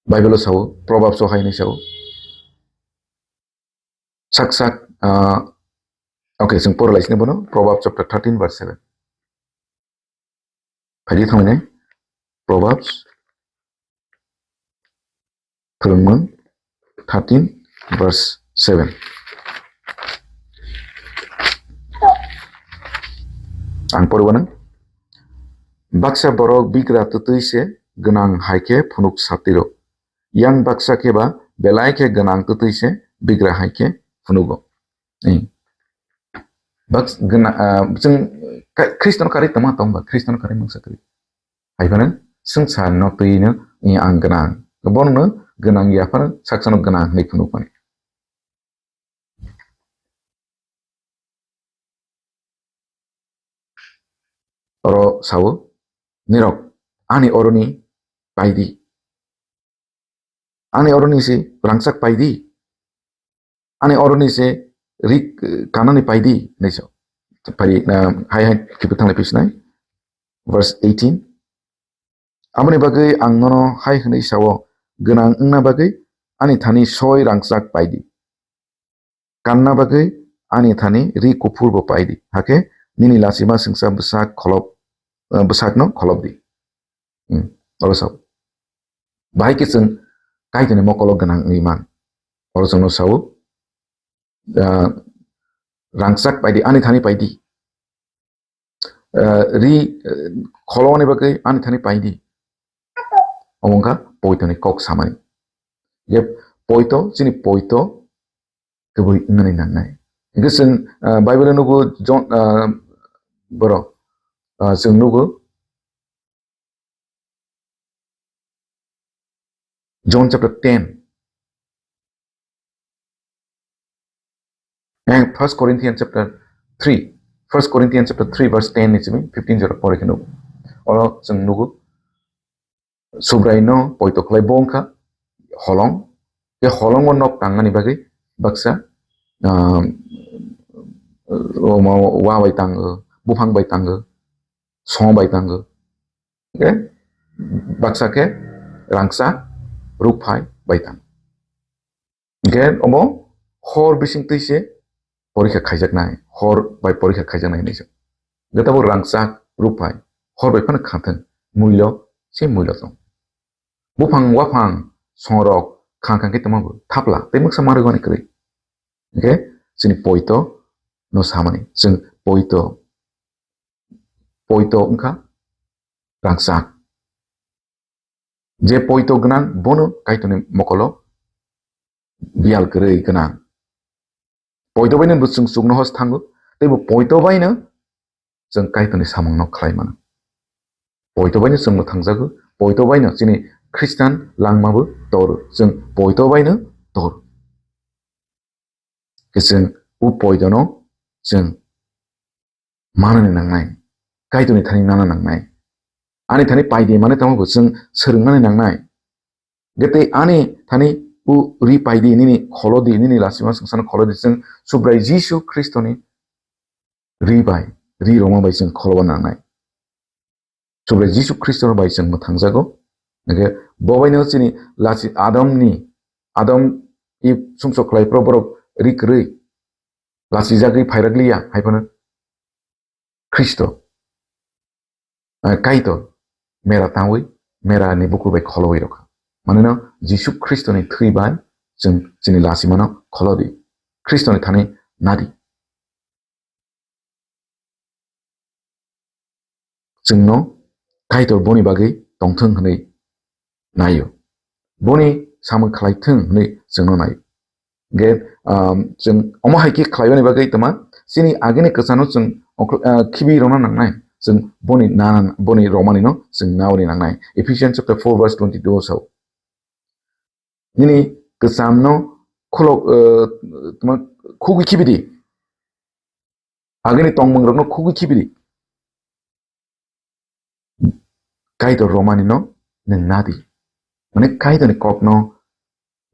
Bible o sao, Proverbs o hai hinwi sao. Sak sak, ah, okay, chwng pora laisini bono, Proverbs chapter thirteen verse seven. Phaidi thangni Proverbs, Phwrwngmung thirteen verse seven. Ang pori wanang. Baksa borok bigra twtwi se gwnang hai khe phunuk satiro. Yang baksa khe ba belai khe gwnang twtwi se bigra hai khe phunugo. Ni. Bak gwnang, ah, chwng ka-, Khristono karwi tongma tong ba, Khristono karwi mungsa kwrwi. Hai phano swngcharno twi no, i, ang gwnang. Bono gwnang ya phano saksa no gwnang hinwi phunuk mani. Oro sao, nirok ani oroni paidi. Ani oroni se rangchak paidi. Ani oroni se rik, eh, kanani paidi, hinwi sao. Phari, ah, hai hai khibi thanglai phi sinai. Verse eighteen. Aboni bagwi ang nono hai hwnwi sao, gwnang wngna bagwi ani thani soi rangchak paidi. Kanna bagwi ani thani ri kuphur bo paidi. Hakhe nini lachima swngsa bwsak kholop, eh, bwsakno kholopdi. Hmm, oro sao. Bahai khe chwng Kaitorni mokolo gwnang wngwi man. Oro chwngno sao, ah, rangchak paidi, ani thani paidi. Ah, ri, eh, kholongni bagwi ani thani paidi. Omo wngkha poitoni kok samani. Je poito, chini poito kwbwi wngnani nangnai. Hingkhe chwng, ah, Bible-o nugo John, ah, borok, ah, chwng nugo John chapter ten. And First Corinthians chapter three. First Corinthians chapter three verse ten ni simi fifteen jora pore khe nugo. Oro chwng nugo. Subraino poito khlai bo wngkha holong. Tei holongo nok tangnani bagwi baksa, um, omo wa bai tango, buphang bai tango, song bai tango. Hingkhe baksa khe rangchak, rukphai bai tango. Hingkhe omo hor bisingtwi se porikha khaijaknai, hor bai porikha khaijaknai hinwi se. Hingkhe tabuk rangchak, rukphai, hor bai phano khathwng, muilo se muilo tong. Buphang waphang songrok khang khang khe tongma bo thapla tei muksa manrwkmani kwrwi. Hingkhe chini poito no samani, chwng poito, poito wngkha rangchak. Je poito gwnang, bono Kaitorni mokolo biyal kwrwi gwnang. Poito baino bo chwng chuknohos thango, tei bo poito baino chwng Kaitorni samungno khlai mano. Poito baino chwngno thangjago, poito baino chini Khristan langmabo toro, chwng poito baino toro. Khe chwng o poitono chwng manani nangnai, Kaitorni thani nana nangnai. Ani thani paidi mane tamo bo chwng swrwngmani nangnai. Ge tei ani thani u ri paidi nini kholodi, nini lasima swngcharno kholodi, chwng Subrai Jisu Khristoni ri bai, ri roma bai chwng kholoba nangnai. Subrai Jisu Khristo bai chwng mwthangjago. Hingkhe bo baino chini lasi Adamni, Adam i sumsok khlai pro borok ri kwrwi lasijagwi phairakliya, hai phano Khristo, eh, Kaitor mera tangwi, mera ni bukur bai kholowi rokha. Manino Jisu Khristoni thwi bai chwng chini lasimano kholodi. Khristoni thani nadi. Chwngno Kaitor boni bagwi tongthwng hwnwi naio. Boni samung khlaithwng hwnwi chwngno naio. Ge, um, chwng omo hai khe khlaiwani bagwi tama chini agini kwchano chwng ongkhl-, ah, khibi rwna nangnai. Chwng boni na, boni romani no chwng nawi nangnai. Ephesians chapter four verse twenty-two o sao. Nini kwchamno khulok, eh, tama khugwi khibidi. Agini tongmung rokno khugwi khibidi. Kaitor romani no nwng nadi. Mane Kaitorni kokno,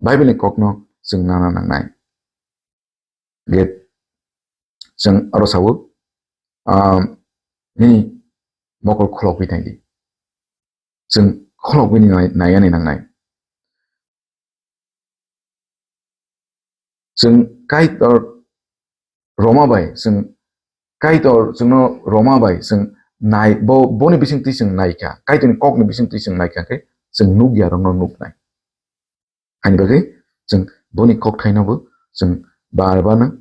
Bible ni kokno chwng nana nangnai. Ge chwng aro sawo, ah, nini mokol khulokwi tangdi. Chwng khulokwi ni nai-, naiyani nangnai. Chwng Kaitor roma bai, chwng Kaitor chwngno roma bai, chwng nai, bo, boni bisingtwi chwng naikha, Kaitorni kokni bisingtwi chwng naikha khe chwng nukya rokno nuknai. Haini bagwi chwng boni kokthaino bo chwng bar barno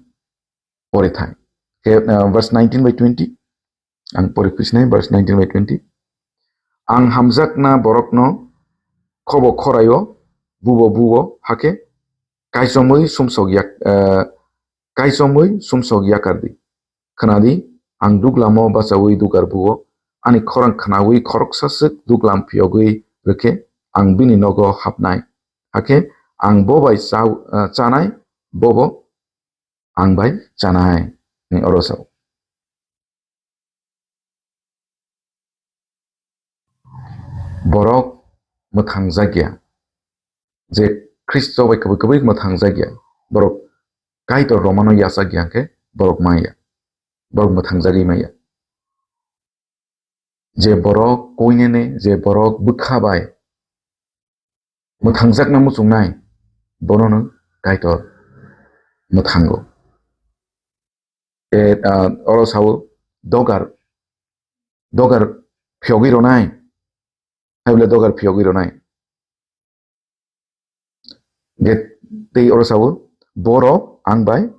pori thai. Khe, uh, verse nineteen by twenty, ang pori phisnai verse nineteen by twenty. Ang hamjakna borokno khobo khoraio bubo bubo hakhe kaichomwi sumsok yak, uh, kaichomwi sumsok yakardi. Khnadi, ang duglamo bachaui dugar buo, ani khorang khnaui khoroksa swk duglam phiyogwi rwkhe ang bini nogo hapnai. Hakhe ang bo bai cha-, ah, chanai, bobo ang bai chanai. Ni oro sao. Borok mwthangjakya, je Khristo bai kwbwi kwbwi mwthangjakya, borok Kaitor romano yachakya hwnkhe borok maya, borok mwthangjagwi maya. Je borok koinene, je borok bwkha bai mwthangjakna muchungnai, bono no Kaitor mwthango. E, ah, oro sao dogar, dogar phiyogwi ronai, hai bole dogar phiyogwi ronai. Ge tei oro sao, borok ang bai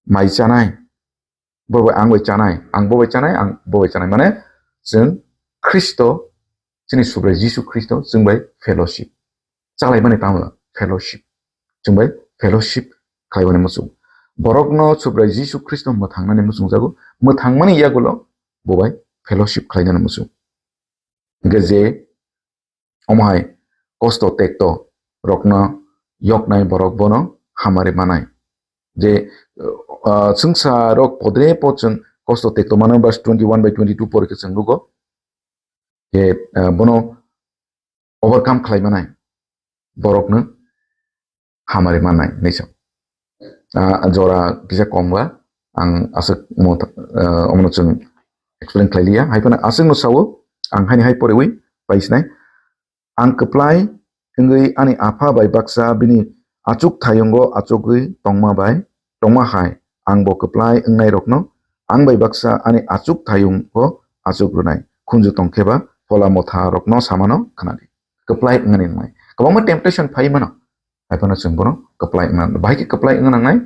mai chanai, borok bai ang bai chanai, ang bo bai chanai, ang bo bai chanai. Mane chwng Khristo, chini Subrai Jisu Khristo chwng bai fellowship. Chalaimani tamo fellowship. Chwng bai fellowship khlaimani muchung. Borokno Subrai Jisu Khristo mwthangnani muchungjago, mwthangmani yagulo bo bai fellowship khlainani muchung. Hingkhe je omo hai kosto tekto rokno yoknai borok bono hamari manai. Je, ah, swngsa rok podre pod chwng kosto tekto mano, verse twenty-one by twenty-two pori khe chwng nugo. Je, ah, bono overcome khlai manai borokno hamari mannai hinwi sa. Ah, jora kisa kongla ang aswk mo, ah, omono chwng explain khlai liya. Hai phano aswkno sao, ang haini hai poriwi paisnai. Ang kwplai wngwi ani apha bai baksa bini achuk thayungo achugwi tongma bai, tongma hai ang bo kwplai wngnairokno ang bai baksa ani achuk thayungo achuk rwnai. Khunju tongkhe ba phola motha rokno samano khnadi. Kwplai wngnani wngnai. Kwbangma temptation phai mano. Hai phano chwng bono kwplai wngna, bahai khe kwplai wngna nangnai.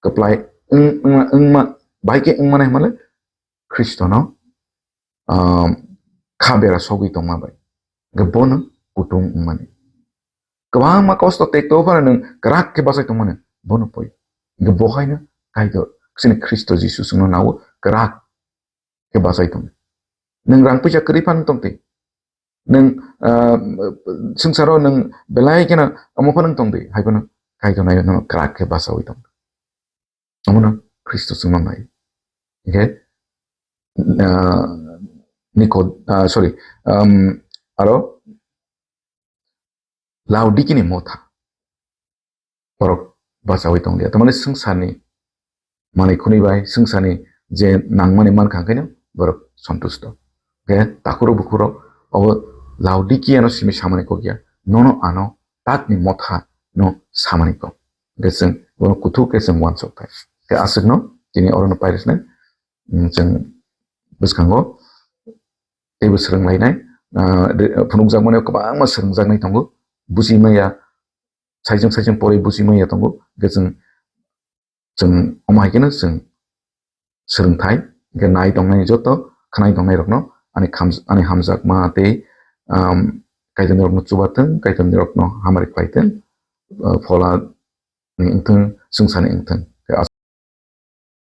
Kwplai wng-, wng-, wngma, bahai khe wngma nai hwnmale Khristono, um, kha bera sogwi tongma bai. Hwnkhe bono kutung wngmani. Kwbangma kosto tekto phano nwng kwrak khe bachai tongmani. Bono poi. Hwnkhe bo haino Kaitor, chini Khristo Jisu chwngno nao kwrak khe bachai tong. Nwng rang puisa kwrwi phano tong twi. Nwng, ah, swngcharo nwng belai kheno omo phano tong twi. Hai phano Kaitor naio nono kwrak khe bachaui tong. Omono Khristo chwngno nai. Hingkhe, ah, Niko, ah, sorry, um, aro Laodikini motha borok bachawi tonglia. Tamani swngcharni manwi khwnwi bai, swngcharni je nangmani mankha, hwnkhe borok santusto. Hwnkhe takhurok bukhurok obo Laodikiano simi samani kokya, nono ano tatni motha no samani kok. Hwnkhe chwng bono kuthuk khe chwng uansuk thai. Hwnkhe aswkno tini orono pairisnai, mm, chwng bwskango teibo swrwnglainai, ah, re-, phunukjakmani kwbangma swrwngjaknai tongo, buji maya, saichung saichung porwi buji maya tongo, hwnkhe chwng, chwng omo hai kheno chwng swrwngthai, hwnkhe nai tongnai joto khwnai tongnai rokno ani kham-, ani hamjakma tei, um, Kaitorni rokno chubathwng, Kaitorni rokno hamari khlaithwng, uh, phola ni wngthwng, swngcharni wngthwng.